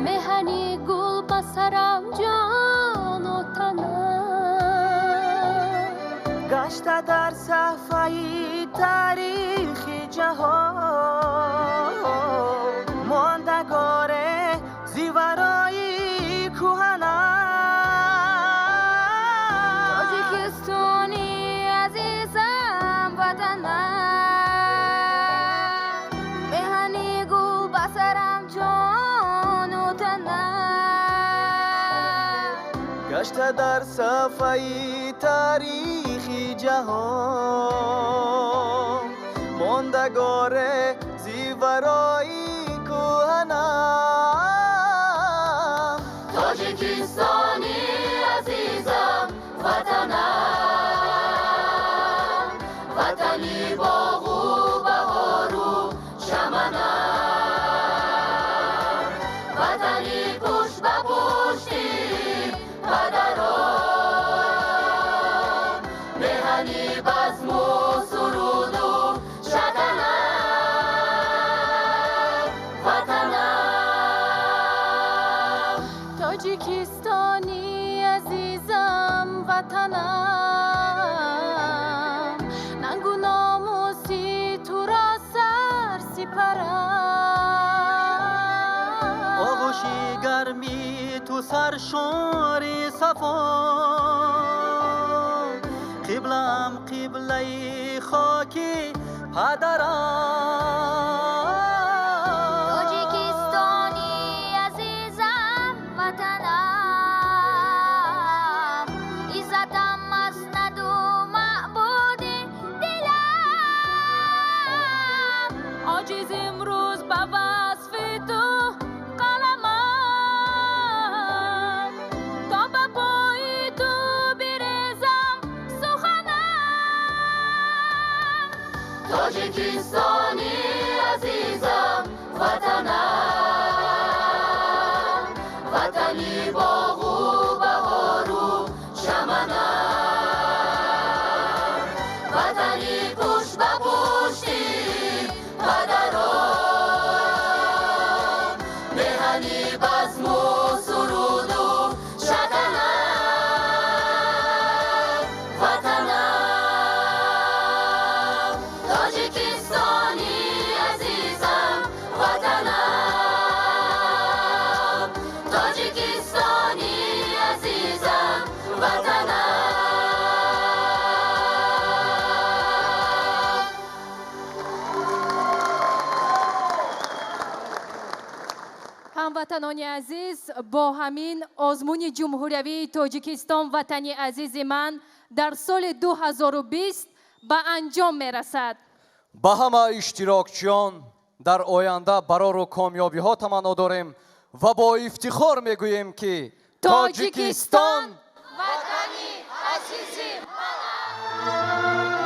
меҳани гул ба сарам ҷону танам. Гашта дар саҳфаи таърихи ҷаҳон, мондагоре зиварои кӯҳанам. Тоҷикистони азизам ватанам, меҳани гул ба сарам ҷону танам. Гашта дар саҳфаи таърихи ҷаҳон, мондагоре зиварои кӯҳанам. Тоҷикистони азизам ватанам, ватани боғу баҳору чаманам, ватани пушт ба пушти падарон, меҳани базму суруду шатанам, ватанам. Тоҷикистони азизам ватанам, нангу номуси туро сар сипарам. Оғӯши гарми ту саршори сафо, қиблаам қиблаи хоки падарам. Тоҷикистони азизам ватанам, иззатам маснаду маъбуди дилам. Оҷиз имрӯз ба васфи ту қаламам, то ба пои ту бирезам суханам. Тоҷикистони азизам ватанам, ватани боғу баҳору чаманам, ватани пушт ба пушти падарон, меҳани базму суруду шатанам, ватанам. Тоҷикистони азизам ватанам, Тоҷикистони азизам ватанам. Ҳамватанони азиз, бо ҳамин озмуни ҷумҳуриявии Тоҷикистон ватани азизи ман дар соли 2020 ба анҷом мерасад. Ба ҳама иштирокчиён дар оянда барору комёбиҳо таманно дорем ва бо ифтихор мегӯем, ки Тоҷикистон ватани азизи ман.